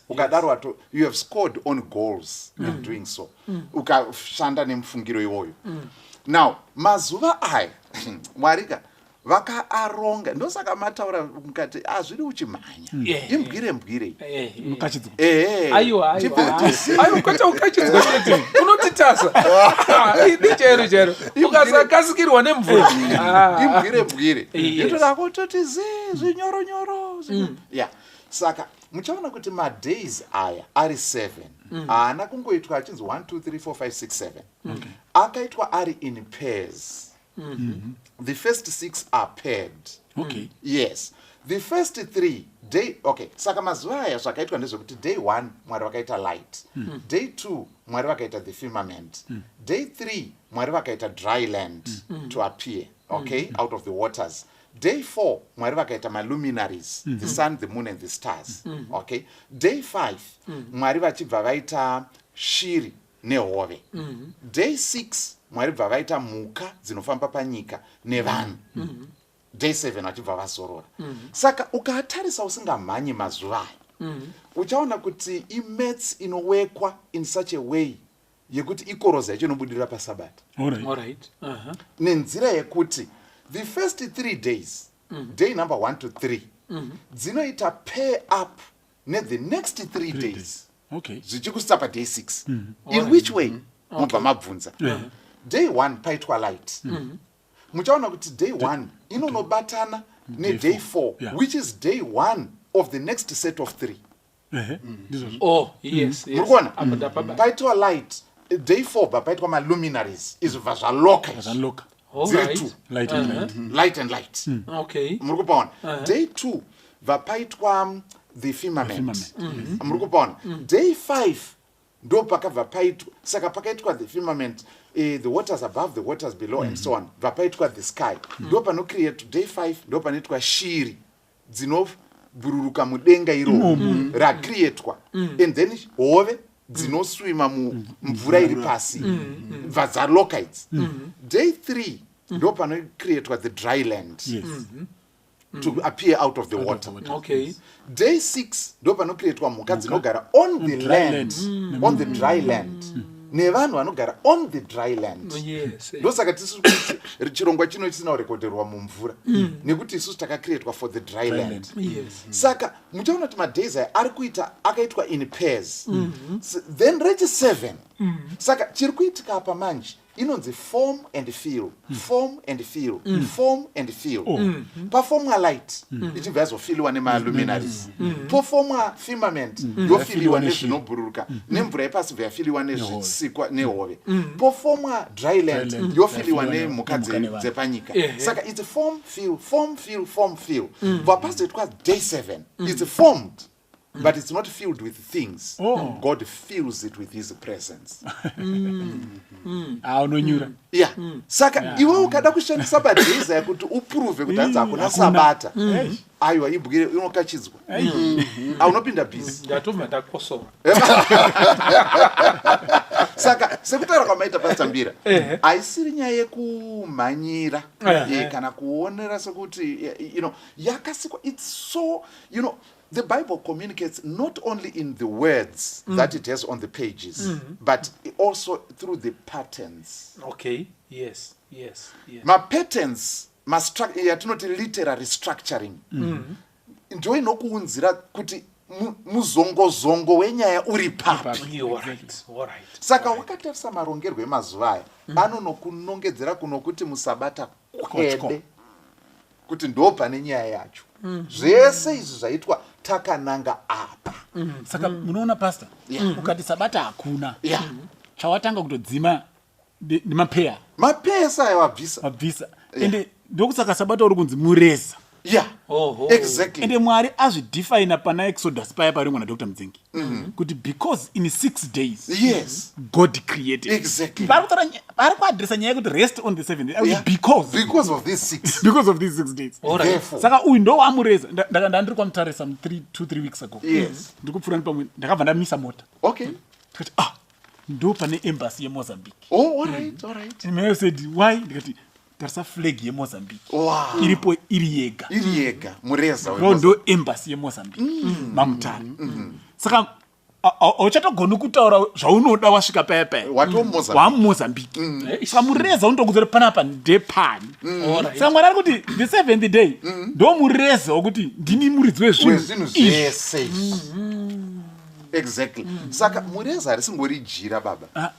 Ukadaro wato you have scored on goals in doing so. Ukashanda nemufungiro iwoyo. Now mazuva aya Mwarika vakaaronga, ndosaka mataura mukati hazviri uchimhanya. Imbwire mbwire. Unokachidzwa. Ehe. Aiwa, aiwa. Chibvutisi. Aiwa, kwete ukachidzwa chete, unotitasa idi chero chero ukasakasikirwa nemvura. Ah. Imbwire mbwire. Itoda kutoti zi zvinyoronyoro. Ya, saka muchaona kuti madays aya ari 7 haana kungoitwa achinzi 1 2 3 4 5 6 7, akaitwa ari in pairs. The first six are paired. Yes, the first three day, okay. Saka mazuva aya zvakaitwa ndezvekuti day one Mwari vakaita light, day two Mwari vakaita the firmament, day three Mwari vakaita dry land to appear, okay, out of the waters, day four Mwari vakaita maluminaries, the sun, the moon and the stars, okay, day five Mwari vachibva vaita shiri nehove, day six Mwari bva vaita mhuka dzinofamba panyika nevanhu, day seven vachibva vazorora. Saka ukaatarisa usingamhanyi mazuva aya, uchaona kuti imaths inowekwa in such a way yekuti ikoroza yacho inobudirira pasabata. Nenzira yekuti the first 3 days, day number one to three, dzinoita pair up nethe next 3 days, zvichikusvitsa paday six. In which way? Mubva mabvunza. Day one paitwa light. Muchaona kuti day one inonobatana neday four, which is day one of the next set of three. Ehe, ndizvozvo. Oh, yes. Muri kuona? Apo ndapabata. Paitwa light day four, bva paitwa maluminaries, izvi bva zvaloka izvi. Zvaloka. Dziri two. Light and light. Light and light. Muri kupaona? Day two bva paitwa the firmament. Firmament. Muri kupaona? Day five ndo pakabva paitwa, saka pakaitwa the firmament, the waters above, the waters below and so on, bva paitwa the sky. Ndo panocreate day five, ndo panoitwa shiri dzinobhururuka mudenga iroro racreatwa, and then hove dzinoswima mumvura iri pasi bva dzaloka idzi. Day three ndo panocreatwa the dry land to appear out of the Out of water. the water. Day six ndo panocreatwa mhuka dzinogara on the dry land, land. On the dry land, nevanhu vanogara on the dry land. Ndosaka tisi kuti chirongwa chino chisina kurekodherwa mumvura, nekuti isusu takacreatwa for the dry Dry land. land. Saka muchaona kuti madays aya ari kuita akaitwa in pairs. Then rechi 7, saka chiri kuitika apa manje inonzi form and fill, form and fill, form and fill. Pafomwa light, ichibva yazofiliwa nemaluminaries. Pofomwa firmament, yofiliwa Yafiliwa neshiri. nezvinobhururuka nemvura yepasi, bva yafiliwa nezvisikwa nehove. Pofomwa dry land, Dry land. yofiliwa Yafiliwa nemhuka nemhuka nevanhu. dzepanyika. Saka it's form fill, form fill, form fill. Bva pazoitwa day 7, it's formed but it's not filled with things. God fills it with his presence. Ah, unonyura. Yeah, saka iwe ukada kushandisa madays aya kuti uprove kuti hanzi hakuna Hakuna. sabata, Eish. aiwa, ibwire inokachidzwa, aunopinda busy. Ndatobva ndakosora. Saka sekutaura kwamaita, Pastor Mbira, haisiri nyaya yekumhanyira kana kuonera sekuti yakasikwa. It's so the Bible communicates not only in the words that it has on the pages, but also through the patterns. Mapatterns, yatinoti literary structuring, ndo inokuunzira kuti muzongozongo wenyaya uri papi. All right all right Saka wakatarisa marongerwo emazuva aya, anonokunongedzera kunokuti musabata kwede, kuti ndo pane nyaya yacho. Zvese izvi zvaitwa takananga apa. Saka munoona, Pastor, ukati sabata hakuna, chawatanga kutodzima nemapeya. Mapesa aya wabvisa. Wabvisa. Ende ndokusaka sabata uri kunzi mureza. Ende Mwari azvidefina pana Exodus paya paringwa naDr Mudzengi kuti because in 6 days God created. Pari kuadresa nyaya yekuti rest on the seventh day. Because Because of these six. Because of these 6 days. Therefore. Saka uyu ndo wamureza. Ndandiri kwaMutare some 3 2 3 weeks ago. Ndiri kupfuura nepamwe, ndakabva ndamisa mota. Tikati, ah, Ndo pane embassy yeMozambique. Oh, all right, all right. And I said, why? Ndikati, tarisa flag yeMozambique. Wow. Iripo iri yega. Iri yega, mureza Ndo weMozambique. ndo embassy yeMozambique. MaMutare. Saka hauchatogoni kutaura zvaunoda wasvika paya paya. Watoo Mozambique. WaMozambique. Saka mureza unotokuudza kuti panapa ndepani. Saka Mwari ari kuti the seventh day ndo mureza wokuti ndini muridzi wezvinhu Wezvinhu izvi. zvese izvi. Exactly. Saka mureza harisingori jira baba.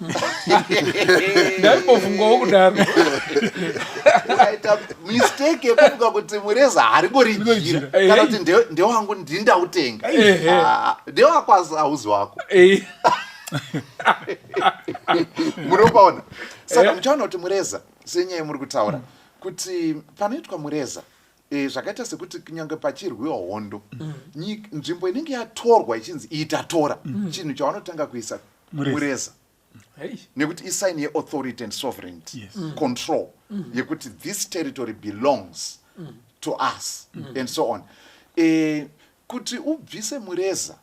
Ndaimbofungawo kudaro. Ukaita mistake yekufunga kuti mureza haringori jira kana kuti ndewangu ndindautenga, Ah, ndewako asi hauzi wako. Munopaona? Saka muchaona kuti mureza, senyaya yemuri kutaura kuti panoitwa mureza, zvakaita sekuti kunyange pachirwiwa hondo, nzvimbo inenge yatorwa ichinzi iyi tatora, chinhu chavanotanga kuisa Mureza. mureza. Nekuti isign yeauthority and sovereignty, control yekuti this territory belongs to us and so on. Kuti ubvise mureza,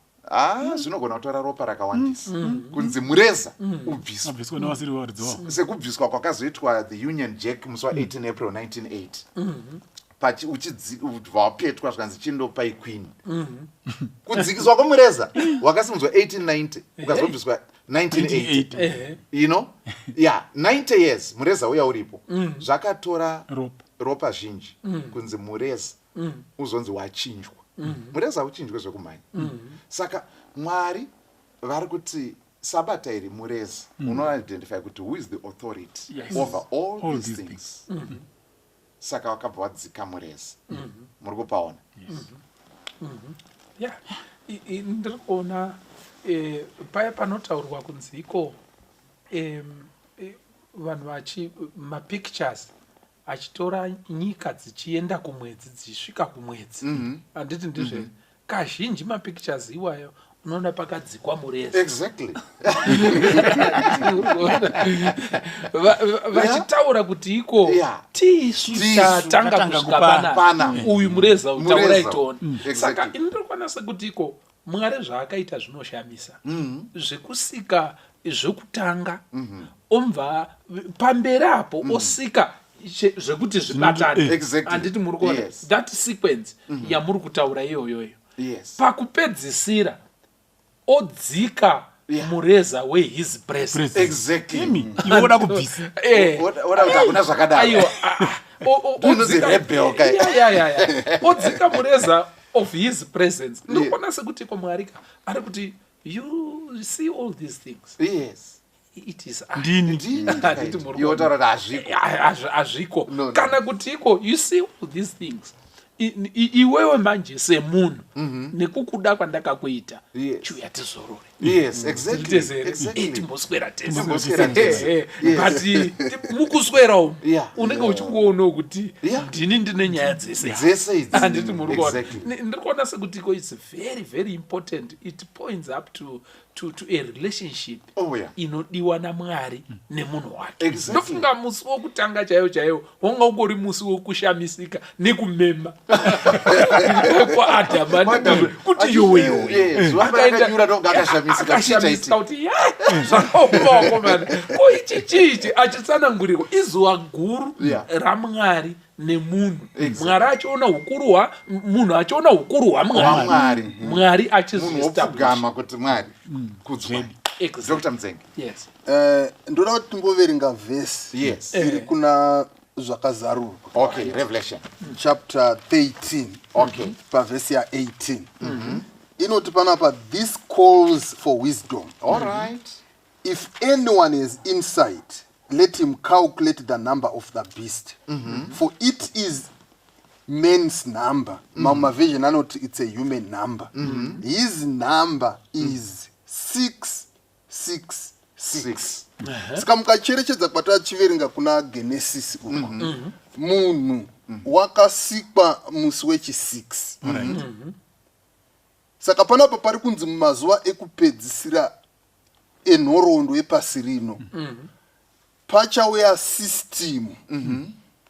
zvinogona kutora ropa rakawandisa kunzi mureza ubviswe. Abviswe nevasiri varidzi wavo. Sekubviswa kwakazoitwa the Union Jack musi wa18 April 1980, ubva wapetwa zvikanzi chindopai Queen. Kudzikiswa kwomureza wakasimudzwa 1890, ukazobviswa 1980. Yeah, 90 years mureza uya uripo. Zvakatora Ropa. ropa zhinji kunzi mureza uzonzi wachinjwa. Mureza hauchinjwe zvekumhanya. Saka Mwari vari kuti sabata iri mureza unoidentify kuti who is the authority over all, All these these things. Saka wakabva wadzika mureza. Muri kupaona? Yeah. Ndiri kuona paya panotaurwa kunzi iko vanhu vachi mapictures achitora nyika dzichienda kumwedzi, dzichisvika kumwedzi, handiti ndizvo? Kazhinji mapictures iwayo unoona pakadzikwa mureza. Vachitaura kuti iko tisu Tisu tatanga tatanga kusvika kupa- panapa. Pana. Uyu mureza Mureza. utaurai tione. Saka ini ndiri kuona sekuti iko Mwari zvaakaita zvinoshamisa, zvekusika zvekutanga, omva pamberi apo osika zvekuti zvibatane. Handiti muri kuona that sequence yamuri kutaura iyoyoyo? Pakupedzisira odzika mureza wehis presence. Presence. Exactly. Imi, iwe woda kubvisa. Woda kuti hakuna zvakadaro. Aiwa, Ndinonzi rebel kai. Ya. Odzika mureza of his presence. Ndikuona sekuti ko Mwari ka ari kuti, you see all these things, it is I. Ndini. Ndini. Handiti muri Iwe kuona? wotaura kuti hazviko. Hazviko. No. Kana kuti iko you see all these things, iwewe manje semunhu, nekukuda kwandakakuita, chiuya tizorore. Titezere. Timboswera tese. Timboswera tese. But mukuswera umu unenge uchingoonawo kuti ndini ndine nyaya dzese. Dzese idzi. Handiti muri kuona? Exactly. Ndiri kuona sekuti iko it's very very important. It points up to a relationship inodiwa naMwari nemunhu wake. Ndofunga musi wokutanga chaiwo chaiwo wanga ungori musi wokushamisika nekumema kwaAdhamu Kwaadhamu. kuti yowe yowe. Yes, zuva parakanyura ndonga akashamisika, Akashamisika chichaiti. kuti ya, zvakaoma wakomana, ko ichi chiichi achitsanangurirwa izuva guru raMwari nemunhu. Mwari achiona ukuru hwa munhu, achiona ukuru hwaMwari. HwaMwari. Mwari Munhu achizviestablish. wopfugama kuti Mwari kudzwa. Exactly. Dr Mudzenge. Yes. Ndoda kuti timboverenga vhesi iri kuna Zvakazarurwa, Okay, Revelation. chapter 13, pavhesi ya18. Inoti panapa, "This calls for wisdom. All right. If anyone has insight, let him calculate the number of the beast, for it is man's number." Mamwe maversion anoti it's a human number. "His number is 666." Six. Saka mukacherechedza kwatachiverenga kuna Genesis uku, munhu wakasikwa musi wechi6. Saka panapa pari kunzi mumazuva ekupedzisira enhoroondo yepasi rino pachauya system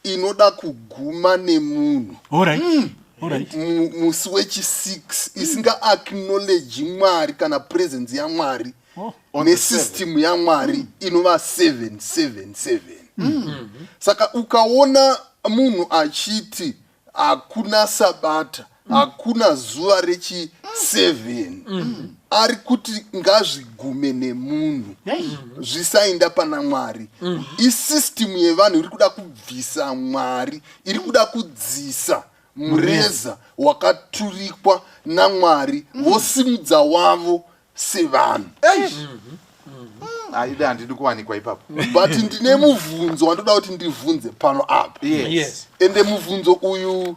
inoda kuguma nemunhu All right. Musi wechi6, isinga acknowledge Mwari kana presence yaMwari. On the Nesystem yaMwari inova 777. Saka ukaona munhu achiti hakuna sabata, hakuna zuva rechi 7, ari kuti ngazvigume nemunhu, zvisainda pana Mwari. Isystem yevanhu iri kuda kubvisa Mwari, iri kuda kudzisa mureza wakaturikwa naMwari, vosimudza wavo sevanhu. Eish. Haidi, handidi kuwanikwa ipapo. But ndine mubvunzo wandoda kuti ndibvunze pano apa. Ende mubvunzo uyu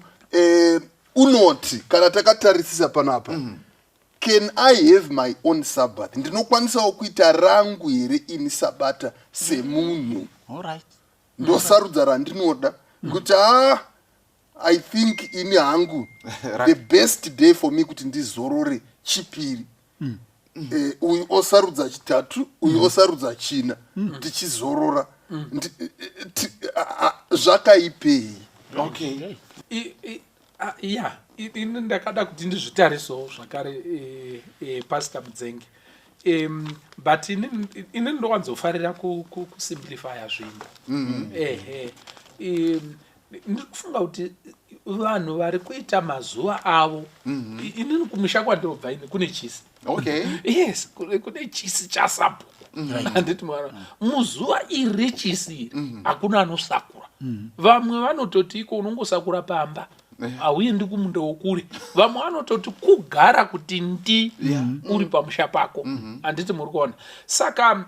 unoti, kana takatarisisa pano apa, can I have my own Sabbath? Ndinokwanisawo kuita rangu here ini sabata semunhu? Ndosarudza randinoda kuti, ah, I think ini hangu the best day for me kuti ndizorore Chipiri. Uyu osarudza Chitatu, uyu osarudza China, tichizorora. Zvakaipei? Ya, ini ndakada kuti ndizvitarisewo zvakare, Pastor Mudzenge, but ini ndowanzofarira kusimplifya zvinhu. Ehe, ndiri kufunga kuti vanhu vari kuita mazuva avo, inini kumusha kwandinobva ini kune chisi. Yes, kune chisi chasabhuku, handiti mwana? Muzuva iri rechisi iri hakuna anosakura. Vamwe vanototi iko unongosakura pamba, hauendi kumunda wokure. Vamwe vanototi kugara kuti ndi uri pamusha pako, handiti muri kuona? Saka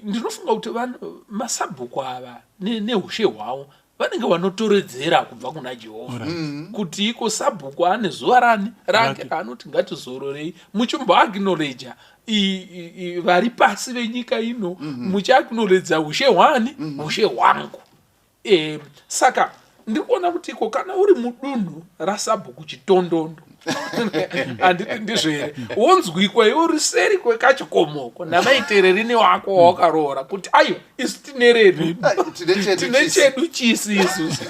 ndinofunga kuti vanhu masabhuku ava neushe hwavo vanenge vanotoredzera kubva kuna Jehovha, kuti iko sabhuku ane zuva rani rake raanoti ngatizororei, muchimboacknowledja vari pasi venyika ino, muchiacknowledja ushe hwani, ushe hwangu. Saka ndiri kuona kuti iko kana uri mudunhu rasabhuku Chitondondo, handiti ndizvo here, wonzwikwa iwe uri seri kwekachikomoko namaitereri wako wawakaroora kuti aiwa, isu tine redu. Tine chedu tine chisi. Chedu chisi isusu.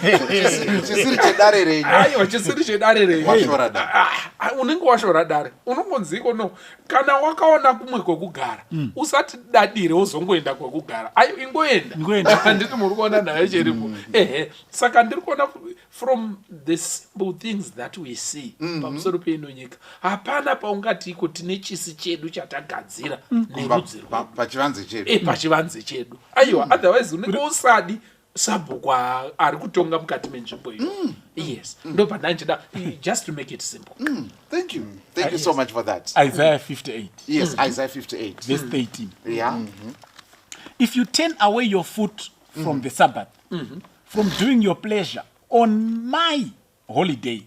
Chisiri chedare renyu. Aiwa, chisiri chedare renyu. Washora dare. Ah, ah, unenge washora dare. Unongonziko no, kana wakaona kumwe kwekugara, usati dadire wozongoenda kwekugara. Ayo, ingoenda. Ingoenda. Handiti muri kuona nayo cheripo? Ehe, saka ndiri kuona from the simple things that we see pamusoro peino nyika, hapana paungati iko tine chisi chedu chatagadzira nerudzi rwedu. Pachivanze chedu. Pachivanze chedu, aiwa. Otherwise unenge usadi sabhuku ari kutonga mukati menzvimbo iyo. Yes, ndobva ndanchida just to make it simple. Thank you, thank you so much for that. Isaiah 58. Yes, Isaiah 58. Verse 13. If you turn away your foot from the Sabbath, from doing your pleasure on my holiday,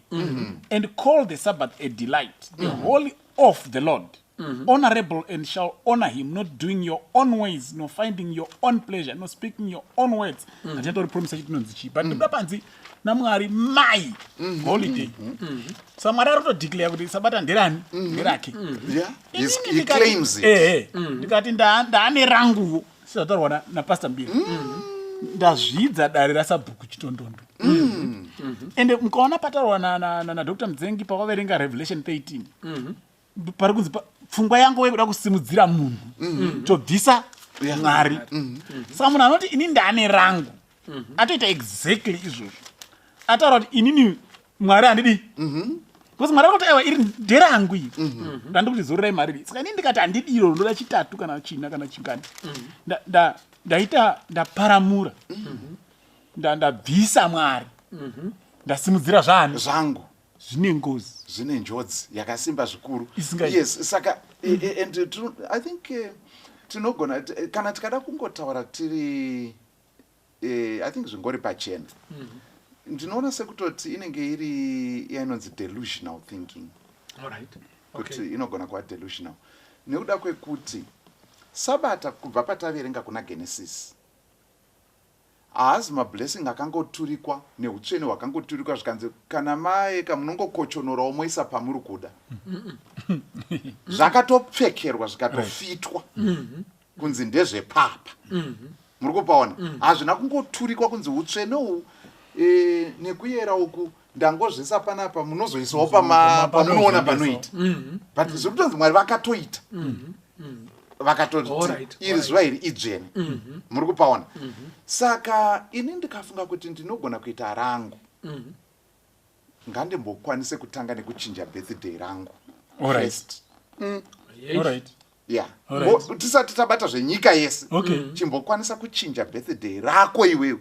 and call the Sabbath a delight, the holy of the Lord, honorable, and shall honor him, not doing your own ways, nor finding your own pleasure, nor speaking your own words. Handichatori promise yacho tinonzi chii, but ndoda panzi naMwari my holiday. Saka Mwari ari kutodeclare kuti sabata nderani? Nderake. He claims it. Ehe, ndikati ndaane ranguwo, sezvataurwa naPastor Mbiri, ndazvidza dare rasabhuku Chitondondo. Ende mukaona pataurwa naDr Mudzengi pavaverenga Revelation 13, pari kunzi pfungwa yangu yekuda kusimudzira munhu, tobvisa Mwari. Saka munhu anoti ini ndaane rangu atoita exactly izvozvo. Ataura kuti inini Mwari handidi, because Mwari akati aiwa, iri nderangu iri randiri kuti zororai mariri. Saka inini ndikati handidi iro, ndoda Chitatu kana China kana chingani, ndaita ndaparamura, ndabvisa Mwari, ndasimudzira zvaani? Zvangu. Zvine ngozi. Zvine njodzi yakasimba zvikuru. Isingaiti. Yes, saka and I think tinogona kana tikada kungotaura tiri, I think zvingori pachena, ndinoona sekutoti inenge iri iya inonzi delusional thinking, kuti inogona kuva delusional nekuda kwekuti sabata, kubva pataverenga kuna Genesis, haazi mablessing akangoturikwa neutsvene hwakangoturikwa zvikanzi kana maeka munongokochonorawo moisa pamuri kuda. Zvakatopfekerwa, zvikatofitwa kunzi ndezvepapa. Muri kupaona? Hazvina kungoturikwa kunzi utsvene uhu nekuyera uku ndangozvisa panapa, munozoisawo pamunoona panoita, but zviri kutonzi Mwari vakatoita. Vakatoti iri zuva iri idzvene. Muri kupaona? Saka ini ndikafunga kuti ndinogona kuita rangu, ngandimbokwanise kutanga nekuchinja birthday rangu first. Yeah. Tisati tabata zvenyika yese, chimbokwanisa kuchinja birthday rako iwewe.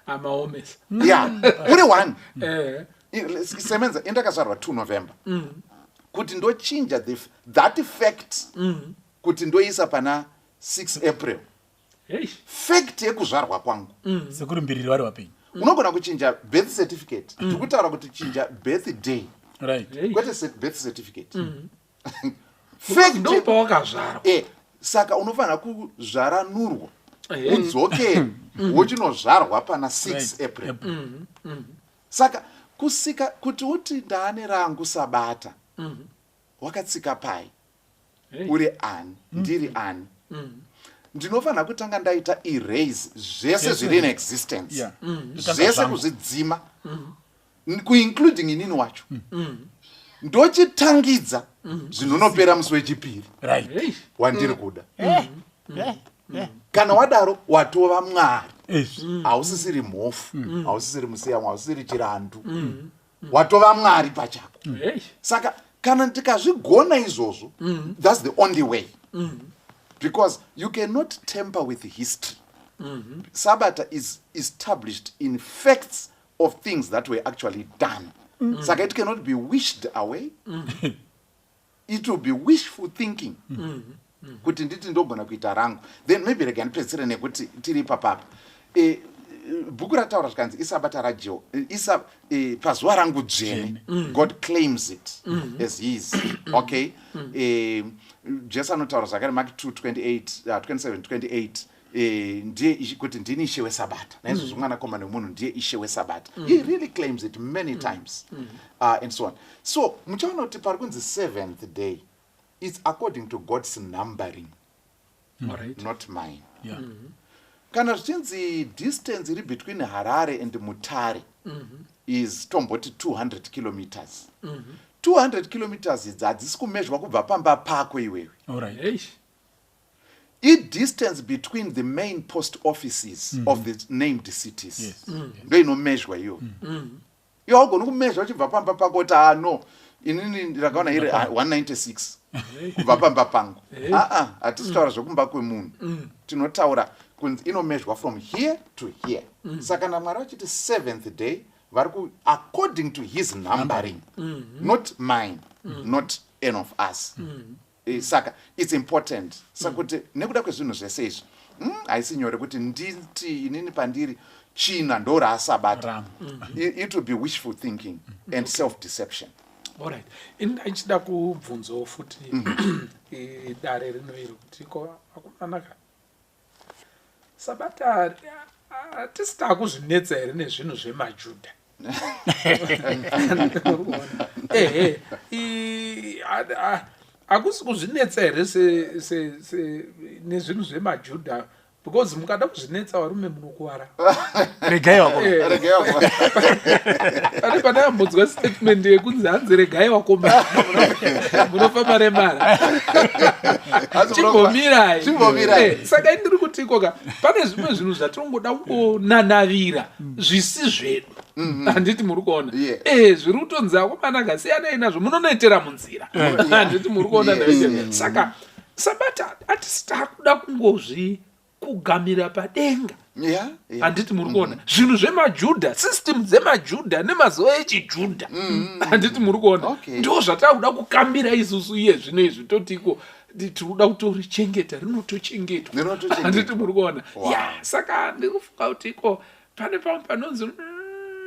Amaomesa. Ya, uri one. Semenza, indakazvarwa 2 November, kuti ndochinja that fact kuti ndoisa pana 6 April, fact yekuzvarwa kwangu. Sekuru Mbiriri vari vapenyu. Unogona kuchinja birth certificate. Tiri kutaura kuti chinja birthday, kwete birth certificate. Fact ndopawakazvarwa. Saka unofanira kuzvaranurwa, udzokere wochinozvarwa pana 6 April. Saka kusika kuti uti ndaane rangu sabata, wakatsika pai? Uri ani? Ndiri ani? Ndinofanira kutanga ndaita erase zvese zviri in existence, zvese, zvangu. Kuzvidzima, kuincluding inini wacho, ndochitangidza zvinonopera musi wechipiri wandiri kuda. Kana wadaro, watova Mwari. Hausisiri mhofu, hausisiri musiyamwa, hausisiri chirandu, watova Mwari pachako. Saka kana tikazvigona izvozvo, that's the only way, because you cannot tamper with history. Sabata is established in facts of things that were actually done. Saka it cannot be wished away. It will be wishful thinking kuti nditi ndogona kuita rangu. Then maybe rega ndipedzisire nekuti tiri ipapapa. Bhuku rataura zvikanzi isabata rajeo isa pazuva rangu dzvene. God claims it as his, okay? Jesu anotaura zvakare, Mark 2 28, 27 28, ndiye kuti ndini ishe wesabata, naizvozvo mwanakomana wemunhu ndiye ishe wesabata. He really claims it many times, and so on. So muchaona kuti pari kunzi seventh day, it's according to God's numbering, not mine. Kana zvichinzi distance iri between Harare and Mutare is tomboti 200 kilometers, 200 kilometers idzi hadzisi kumezhwa kubva pamba pako iwewe. Idistance between the main post offices of the named cities ndo inomezhwa iyo. Iwe haugoni kumezha uchibva pamba pako kuti, "Ah, no, inini ndakaona iri 196 kubva pamba pangu." Aa, hatisi kutaura zvekumba kwemunhu. Tinotaura kunzi inomezhwa from here to here. Saka kana Mwari vachiti seventh day, vari ku according to his numbering, not mine, not any of us. Saka it's important. Saka kuti nekuda kwezvinhu zvese izvi, haisi nyore kuti nditi inini pandiri china ndo raasabata. Rangu. It will be wishful thinking and self deception. Alright, ini ndaichida kubvunzawo futi dare rino iri kuti ko akomanaka sabata hatisi taakuzvinetsa here nezvinhu zvemajudha? Ehe, hakusi kuzvinetsa here nezvinhu zvemajudha? Because mukada kuzvinetsa, varume, munokuvara. Regai wako. Regai wako. Pane pandakambonzwa statement yekunzi hanzi regai wakomana, munofamba remara. Chimbomirai. Chimbomirai. Saka indiri kuti ikoka pane zvimwe zvinhu zvatinongoda kungonanavira zvisi zvedu, handiti muri kuona? Yes. Zviri kutonzi akomana ngasiyanai nazvo, munonoitera munzira, handiti muri kuona? Yes. Saka sabata hatisi takuda kungozvi kugamira padenga, handiti muri kuona? Zvinhu zvemajudha, system dzemajudha nemazuva echijudha, handiti muri kuona? Ndo zvatakuda kukambira isusu iye zvino izvi. Totiko tiri kuda kutorichengeta, rinotochengetwa. Rinotochengetwa. Handiti muri kuona? Ya, saka ndiri kufunga kuti iko pane pamwe panonzi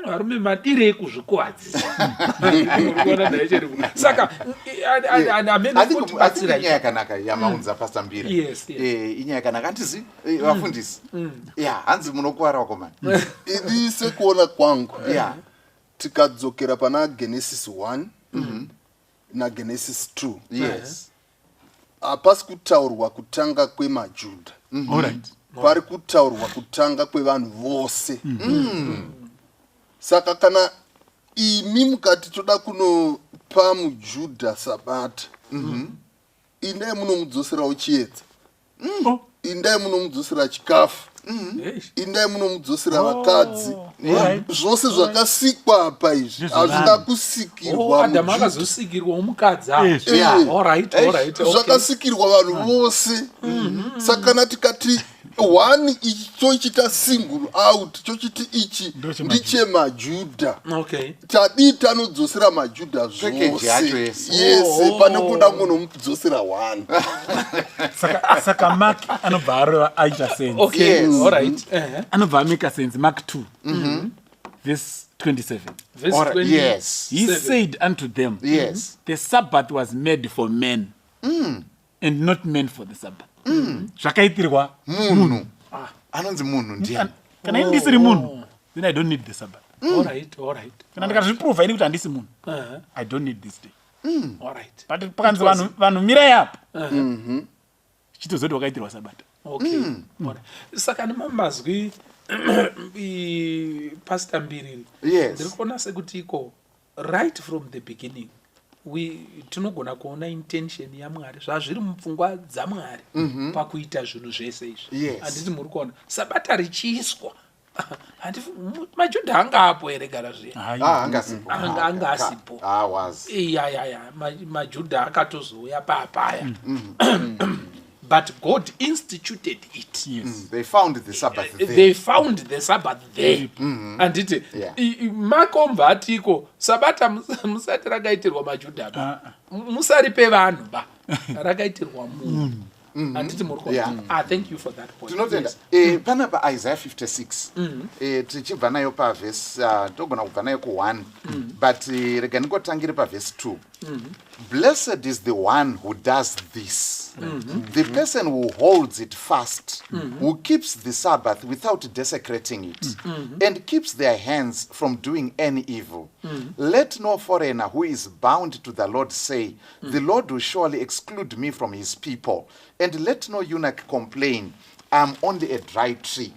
varume madirei kuzvikuvadzisa, handiti muri kuona? Ndaicheri saka amene I think kutibatsira. Inyaya yakanaka yamaunza, Pastor Mbira. Yes. Inyaya yakanaka, handizi vafundisi? Ya, hanzi munokuvara wakomana. Ini sekuona kwangu, tikadzokera pana Genesis 1 naGenesis 2, hapasi kutaurwa kutanga kwemajudha. Pari kutaurwa kutanga kwevanhu vose. Saka kana imi mukati toda kunopa mujudha sabata. Indai munomudzoserawo chiedza. Oh. Indai munomudzosera chikafu. Indai munomudzosera vakadzi. Zvose zvakasikwa apa izvi hazvina kusikirwa. Adamu akazosikirwa mukadzi. Zvakasikirwa vanhu vose. Saka kana tikati one ichi tochita single out chochiti ichi ndechemajudha okay. Tadii tanodzosera majudha zvose yese oh. Pane kuda kunomudzosera one. Saka, saka Mark anobva areva aita sense. Okay. Yes. All right. Anobva ameka sense Mark 2 verse 27. Verse All right. Yes. He said unto them, Yes. The Sabbath was made for men and not men for the Sabbath. Zvakaitirwa munhu. Anonzi munhu ndiani? Kana ini ndisiri munhu, then I don't need the Sabbath. All right, all right. Kana ndikazviprova ini kuti handisi munhu, I don't need this day. All right. But pakanzi vanhu mirai apa, chitozoti wakaitirwa Sabata. Okay. All right. Saka nemamazwi, Pastor Mbiriri, ndiri kuona sekuti iko right from the beginning we tinogona kuona intention yaMwari, zvazviri mupfungwa dzaMwari pakuita zvinhu zvese izvi. Handiti muri kuona Sabata richiiswa? Majudha anga apo here gara zviya? Ah, anga asipo. Anga asipo. Ah, was. Iya, majudha akatozouya paapaya, but God instituted it. They found the Sabbath there. They found the Sabbath there, handiti? Makomba atiko Sabata musati rakaitirwa majudha ba, musaripe vanhu ba, rakaitirwa munhu, handiti muri kuona? Ah, thank you for that point. Tinotenda. Yes. Panapa Isaiah 56, tichibva nayo pavhesi, togona kubva nayo ku1, but rega ndingotangire pavhesi 2. Blessed is the one who does this, the person who holds it fast, who keeps the Sabbath without desecrating it and keeps their hands from doing any evil. Let no foreigner who is bound to the Lord say, 'The Lord will surely exclude me from his people.' And let no eunuch complain, 'I'm only a dry tree.'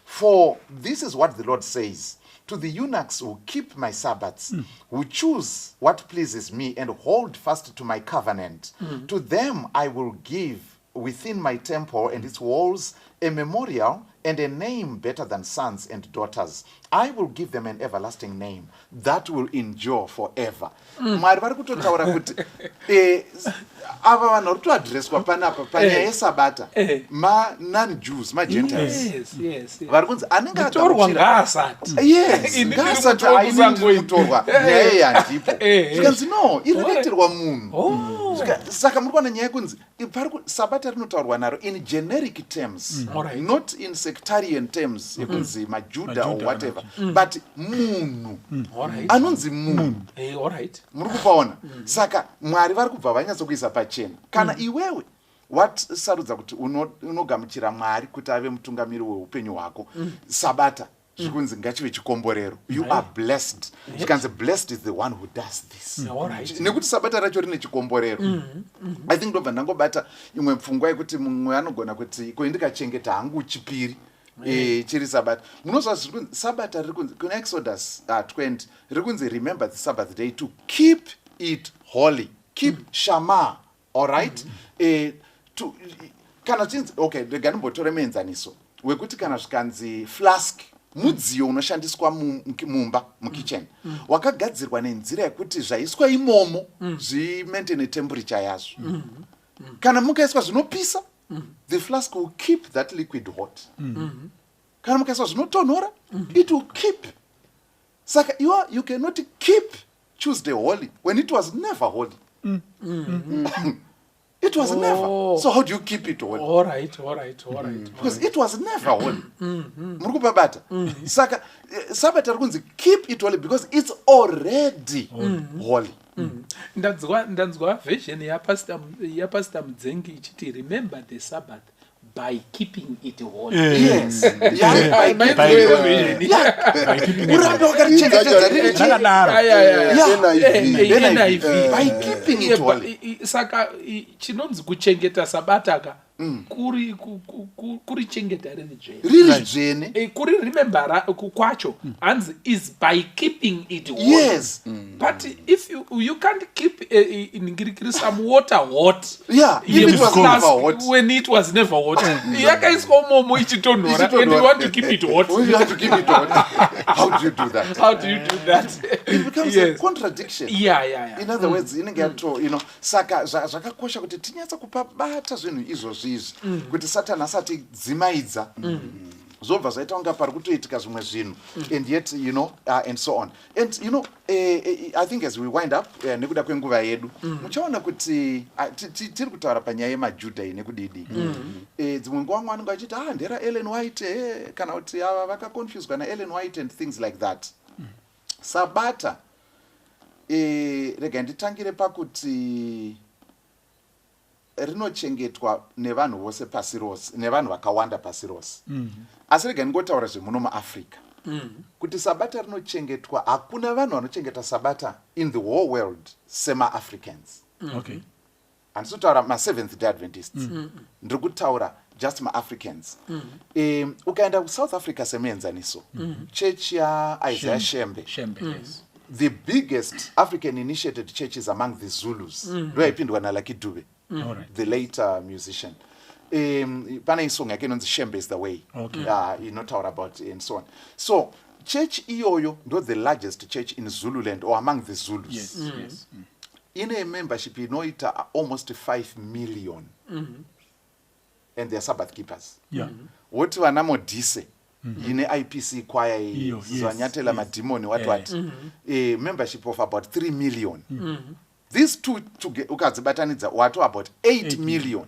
For this is what the Lord says to the eunuchs who keep my Sabbaths, who choose what pleases me and hold fast to my covenant. To them I will give within my temple and its walls a memorial and a name better than sons and daughters. I will give them an everlasting name that will endure forever." Mwari vari kutotaura kuti ava vanhu vari kutoadhireswa panapa panyaya yesabata ma-non-Jews, ma-Gentiles vari kunzi anenge Mutorwa agamuchira ngaasati. Yes. Ini ndiri Ngaasati mutorwa aini kusango ndiri ini. mutorwa, nyaya iyi handipo. Zvikanzi no, iri rakaitirwa munhu. Oh. Saka muri kuona nyaya yekunzi sabata rinotaurwa naro in generic terms, not in sectarian terms yekunzi majuda or Majuda. whatever, but munhu anonzi munhu. All right. Muri kupaona? Saka Mwari vari kubva vanyatsokuisa pachena, kana iwewe wasarudza kuti unogamuchira Mwari kuti ave mutungamiri weupenyu hwako, sabata zvikunzi ngachive chikomborero. You are blessed. Zvikanzi, "Blessed is the one who does this." All right. Nekuti sabata racho rine chikomborero. I think ndobva ndangobata imwe pfungwa yekuti mumwe anogona kuti, "Ko ndikachengeta hangu chipiri chiri sabata?" Munoziva zviri kunzi sabata riri kunzi kuna Exodus 20, riri kunzi, "Remember the Sabbath day to keep it holy." Keep, shama. Alright. Kana chinzi, okay, rega ndimbotore muenzaniso wekuti kana zvikanzi flask, mudziyo unoshandiswa mumba, mukitchen, wakagadzirwa nenzira yekuti zvaiswa imomo zvimaintaine temperature yazvo. Kana mukaiswa zvinopisa, the flask will keep that liquid hot. Kana mukaiswa zvinotonhora, it will keep. Saka iwe you cannot keep Tuesday holy when it was never holy. It was never. So how do you keep it holy? All right. Because it was never holy. Muri kupabata? Saka sabata riri kunzi keep it holy because it's already holy. Ndanzwa version yaPastor Mudzengi ichiti, "Remember the Sabbath by keeping it holy." Yes, yeah, by My keeping it holy. version. Yeah. Urambe wakarichengetedza riri Rakadaro. Aya. NIV. NIV. By keeping it holy. Saka chinonzi kuchengeta sabata ka. Kuri kurichengeta riri dzvene. Riri dzvene. Kuri remembera kwacho hanzi is by keeping it hot. But if you can't keep ningirikiri some water hot. Yeah, if it was never hot. When it was never hot, yakaiswa umomo ichitonhora, and you want to keep it hot. You have to keep it hot. How do you do that? How do you do that? It becomes a contradiction. Yeah. In other words, inenge yato saka zvakakosha kuti tinyatsa kupabata zvinhu izvozvi izvi, kuti Satani asati dzimaidza, zvobva zvaita kunga pari kutoitika zvimwe zvinhu, and yet and so on. And I think as we wind up, nekuda kwenguva yedu, muchaona kuti tiri kutaura panyaya yemajudha iyi nekudidi. Dzimwe nguva vamwe vanenge vachiti, "Ah, ndera Ellen White," kana kuti ava vakaconfuswa naEllen White and things like that. Sabata, rega nditangire pakuti rinochengetwa nevanhu vose pasi rose, nevanhu vakawanda pasi rose. Asi rega ndingotaura zvemuno muAfrica, kuti sabata rinochengetwa, hakuna vanhu vanochengeta sabata in the whole world semaAfricans. Handisi kutaura maSeventh Day Adventists, ndiri kutaura just maAfricans. Ukaenda kuSouth Africa semuenzaniso, chechi yaIsaiah Shembe, Shembe, yes. the biggest African initiated churches among the Zulus, ndo yaipindwa naLucky Dube, the later musician. Pane isong yake inonzi "Shembe Is the Way", inotaura about and so on. So church iyoyo ndo the largest church in Zululand or among the Zulus. Ine membership inoita almost 5 million, and they are Sabbath keepers. Woti vana Modise ine IPC choir, Iyo, yes, zvanyatela madhimoni, what what, a membership of about 3 million. These two ukadzibatanidza wato about 8 8 million.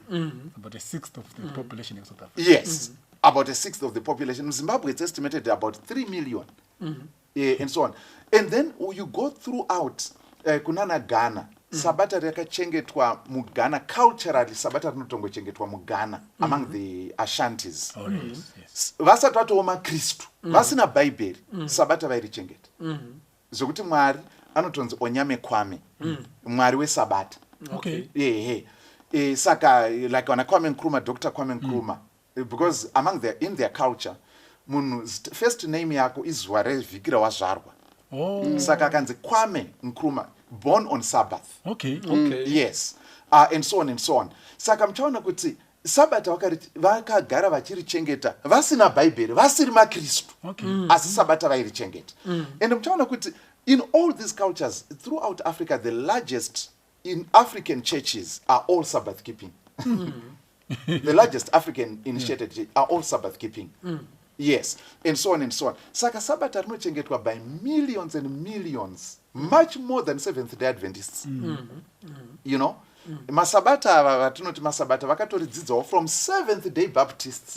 About a sixth of the population in South Africa. Yes, about a sixth of the population. In Zimbabwe it's estimated about 3 million, and so on. And then you go throughout, kunana Ghana, sabata rakachengetwa muGhana culturally. Sabata rinotongochengetwa muGhana among the Ashantis. Oh, yes. Vasati vatova maKristu, vasina Bhaibheri, sabata vairichengeta, zvokuti Mwari anotonzi Onyame Kwame, Mwari wesabata. Ehe, saka like vana Kwame Nkrumah, Dr Kwame Nkrumah, because among their in their culture, munhu first name yako izuva revhiki rawazvarwa. Saka akanzi Kwame Nkrumah, born on Sabbath. Yes, and so on and so on. Saka muchaona kuti sabata vakagara vachirichengeta vasina Bhaibheri, vasiri maKristu, asi sabata vairichengeta. And muchaona kuti in all these cultures throughout Africa, the largest in African churches are all Sabbath keeping. The largest African initiated church are all Sabbath keeping, yes, and so on and so on. Saka sabata rinochengetwa by millions and millions, much more than Seventh Day Adventists. Masabata ava vatinoti masabata vakatoridzidzawo from Seventh Day Baptists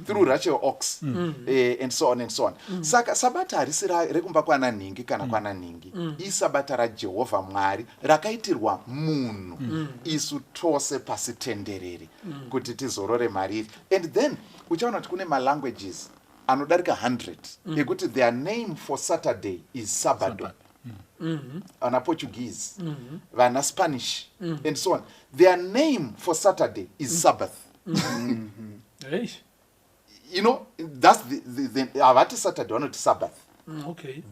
through Rachel Ox, and so on and so on. Saka sabata harisi rekumba kwana nhingi kana kwana nhingi. Isabata raJehovha Mwari rakaitirwa munhu, isu tose pasi tenderere, kuti tizorore mariri. And then uchaona kuti kune malanguages anodarika 100 ekuti their name for Saturday is Sabado. Vana Portuguese, vana Spanish and so on, their name for Saturday is Sabbath. Hey. That's the havati Saturday, vanoti Sabbath,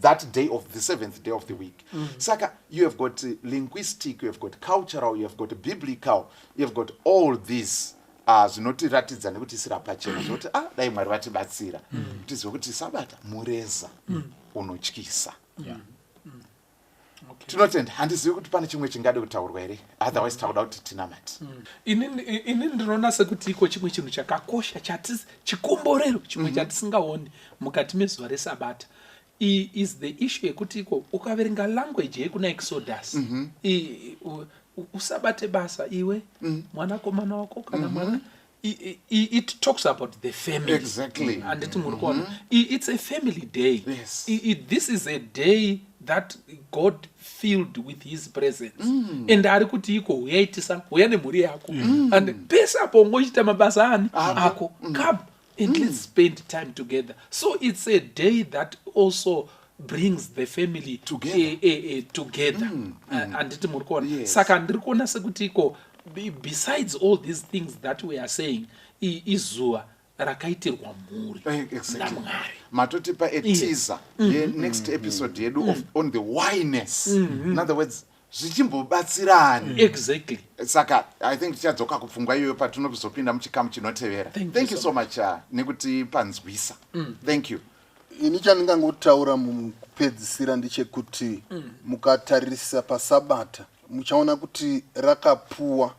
that day of the seventh day of the week. Saka you have got linguistic, you have got cultural, you have got biblical, you have got all these zvinotiratidza nekuti isira pachena zvokuti, ah, dai Mwari vatibatsira tizive kuti sabata mureza unotyisa. Tinotenda. Handizivi kuti pane chimwe chingade kutaurwa here, otherwise takuda kuti tinamati. Ini ndinoona sekuti iko chimwe chinhu chakakosha chati chikomborero chimwe chatisingaoni mukati mezuva resabata is the issue yekuti iko ukaverenga language yekuna Exodus, usabate basa iwe, mwanakomana wako kana mwana, it talks about the family. Handiti muri kuona? It's a family day. This is a day that God filled with his presence, and ari kuti iko huyaitisa, huya nemhuri yako, and pese apo ungochiita mabasa ani ako, come and let's spend time together. So it's a day that also brings the family together. Together. Handiti muri kuona? Yes. Saka ndiri kuona sekuti iko Besides all these things that we are saying, izuva rakaitirwa mhuri namwari. Matotipa a teaser yenext episode yedu on the whyness. In other words, zvichimbobatsirani. Saka I think tichadzoka kupfungwa iyoyo patinozopinda muchikamu chinotevera. Thank you so much nekutipanzwisa. Thank you. Ini chandingangotaura mukupedzisira ndechekuti mukatarisa pasabata muchaona kuti rakapuwa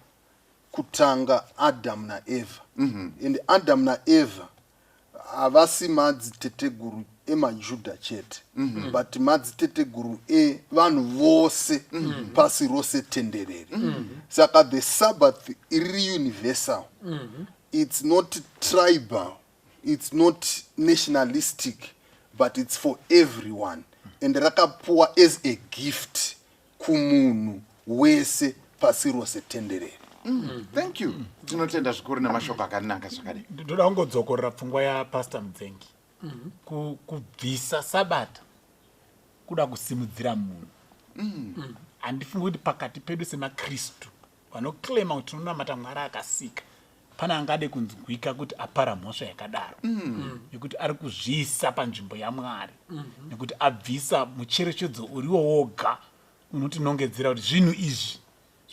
kutanga Adamu naEvha. And Adamu naEvha havasi madziteteguru emaJudha chete, but madziteteguru evanhu vose pasi rose tenderere. Saka the Sabbath iri universal. It's not tribal, it's not nationalistic, but it's for everyone, and rakapuwa as a gift kumunhu wese pasi rose tenderere. Thank you. Tinotenda zvikuru nemashoko akanaka zvakadai. Ndoda kungodzokorora pfungwa yaPastor Mudzengi. Kubvisa sabata kuda kusimudzira munhu. Handifungi kuti pakati pedu semaKristu vanoclaima kuti tinonamata Mwari akasika, pane angade kunzwika kuti apara mhosva yakadaro, nekuti ari kuzviisa panzvimbo yaMwari, nekuti abvisa mucherechedzo uriwo woga unotinongedzera kuti zvinhu izvi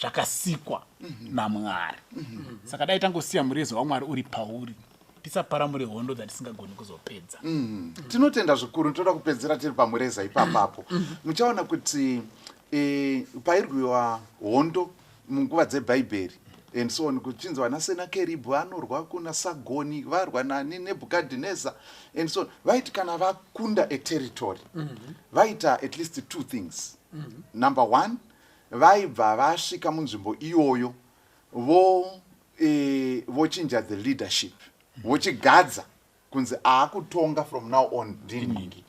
zvakasikwa naMwari. Saka dai tangosiya murezo waMwari uri pauri, tisaparamure hondo dzatisingagoni kuzopedza. Tinotenda zvikuru. Toda kupedzera tiri pamureza ipapapo. Muchaona kuti pairwiwa hondo munguva dzebhaibheri and so on, kuchinzi vana Senakeribhu anorwa kuna Sagoni, varwa nani, Nebhukadhineza and so on, vaiti kana vakunda a territory, vaita at least two things. Number one, vaibva vasvika munzvimbo iyoyo vochinja the leadership, vochigadza kunzi aakutonga from now on ndinhingi.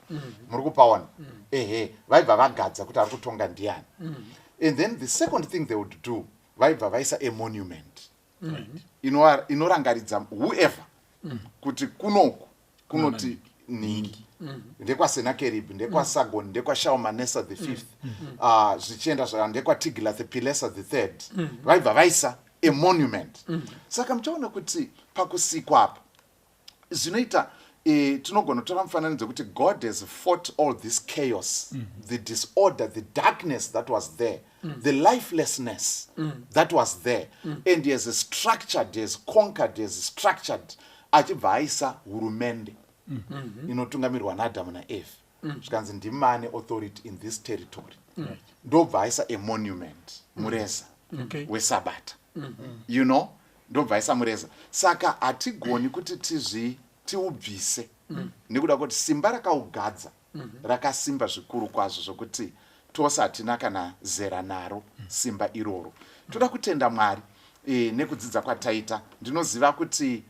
Muri kupaona? Ehe, vaibva vagadza kuti ari kutonga ndiani. And then the second thing they would do, vaibva vaisa a monument inorangaridza whoever kuti kunoku kunoti nhingi ndekwaSenakeribhi, ndekwaSagon, ndekwaShalmaneser the Fifth, zvichienda zvaka ndekwaTiglath Pileser the Third. Vaibva vaisa a monument. Saka muchaona kuti pakusikwa apa zvinoita tinogona kutora mufananidzo wekuti God has fought all this chaos, the disorder, the darkness that was there, the lifelessness that was there, and he has structured, he has conquered, he has structured, achibva aisa hurumende inotungamirwa naAdhamu naEvha. Zvikanzi ndimane authority in this territory. Ndobva aisa a monument, mureza wesabata. Ndobva aisa mureza. Saka hatigoni kuti tizvi tiubvise nekuda kuti simba rakaugadza rakasimba zvikuru kwazvo zvokuti tose hatina kana zera naro simba iroro. Toda kutenda Mwari nekudzidza kwataita. Ndinoziva kuti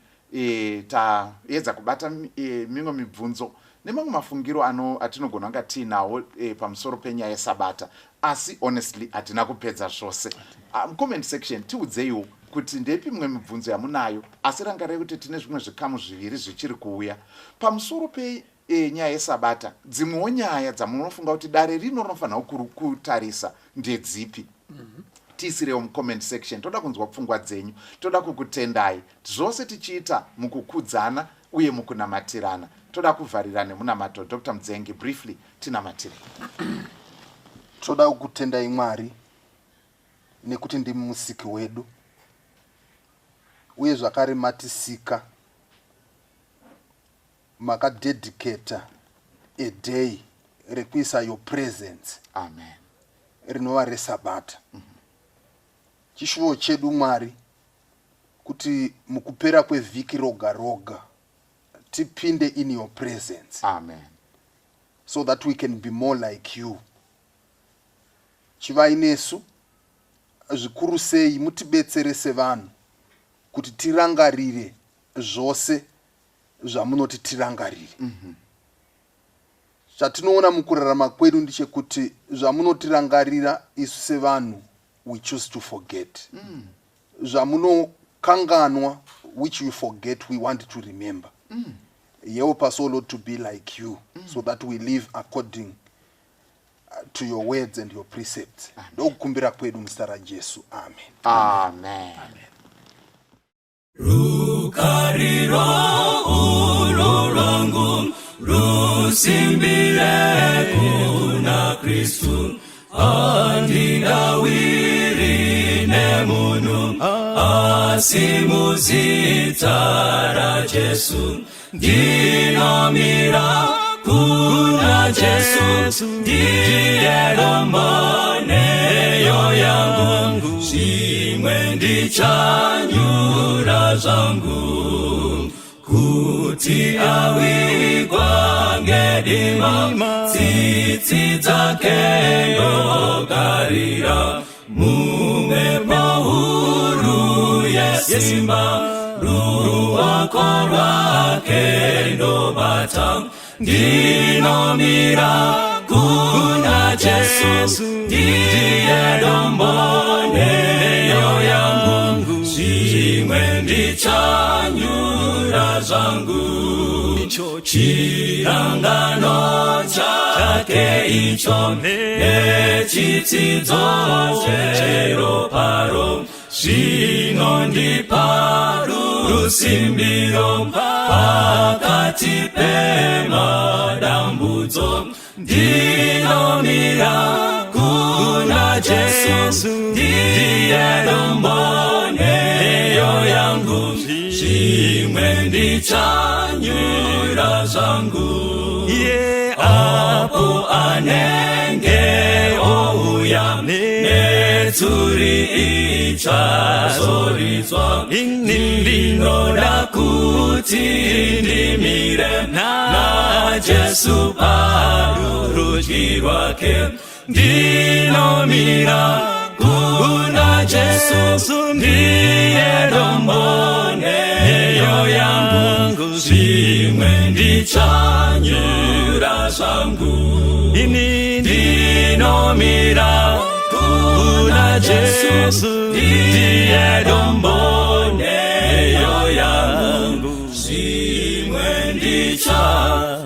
taedza kubata mimwe mibvunzo nemamwe mafungiro atinogona kunga tiinawo pamusoro penyaya yesabata, asi honestly hatina kupedza zvose. Comment section tiudzeiwo kuti ndepi mimwe mibvunzo yamunayo, asi rangarai kuti tine zvimwe zvikamu zviviri zvichiri kuuya pamusoro penyaya yesabata. Dzimwewo nyaya dzamunofunga kuti dare rino rinofanira kutarisa ndedzipi? Tiisirewo mucomment section. Toda kunzwa pfungwa dzenyu. Toda kukutendai zvose tichiita mukukudzana uye mukunamatirana. Toda kuvharira nemunamato. Dr Mudzengi, briefly tinamatirei. Toda kukutendai Mwari nekuti ndimi musiki wedu, uye zvakare matisika, makadedicata a day rekuisa your presence, Amen. Rinova resabata. Chishuwo chedu Mwari kuti mukupera kwevhiki roga roga tipinde in your presence, Amen. So that we can be more like you. Chivai nesu zvikuru sei, mutibetsere sevanhu kuti tirangarire zvose zvamunoti tirangarire. Chatinoona mukurarama kwedu ndechekuti zvamunotirangarira isu sevanhu, we choose to forget. Zvamunokanganwa, which we forget, we want to remember. Help us, O Lord, to be like you, so that we live according. to your words and your precepts. Ndokukumbira kwedu muzita raJesu. Amen. Amen. Rukariro urwo rwangu rusimbire kuna Kristu, handingawiri nemunhu, asi muzita raJesu. Ndinomira kuna Jesu, ndiye dombo nheyo yangu, zvimwe ndichanyura zvangu. Kuti awigwa ngedima, tsitsi dzake ndogarira, mumhepo huru yesimba, ruoko rwake ndobata. Ndinomira kuna Jesu, ndiye dombo nheyo yangu, zvimwe ndichanyura zvangu. Chirangano chake icho nechitsidzo cheroparo zvinondipa rusimbiro pakati pemadambudzo. Ndinomira kuna Jesu, ndiye dombo nheyo yangu, zvimwe ndichanyura zvangu. Apo anenge ouya, netsuri ichazoridzwa, ndinoda kuti ndimire naJesu parurudyi rwake. Ndinomira kuna Jesu, ndiye dombo nheyo yangu, zvimwe ndichanyura zvangu. Ndinomira kuna Jesu, ndiye dombo nheyo yangu, zvimwe ndichanyura.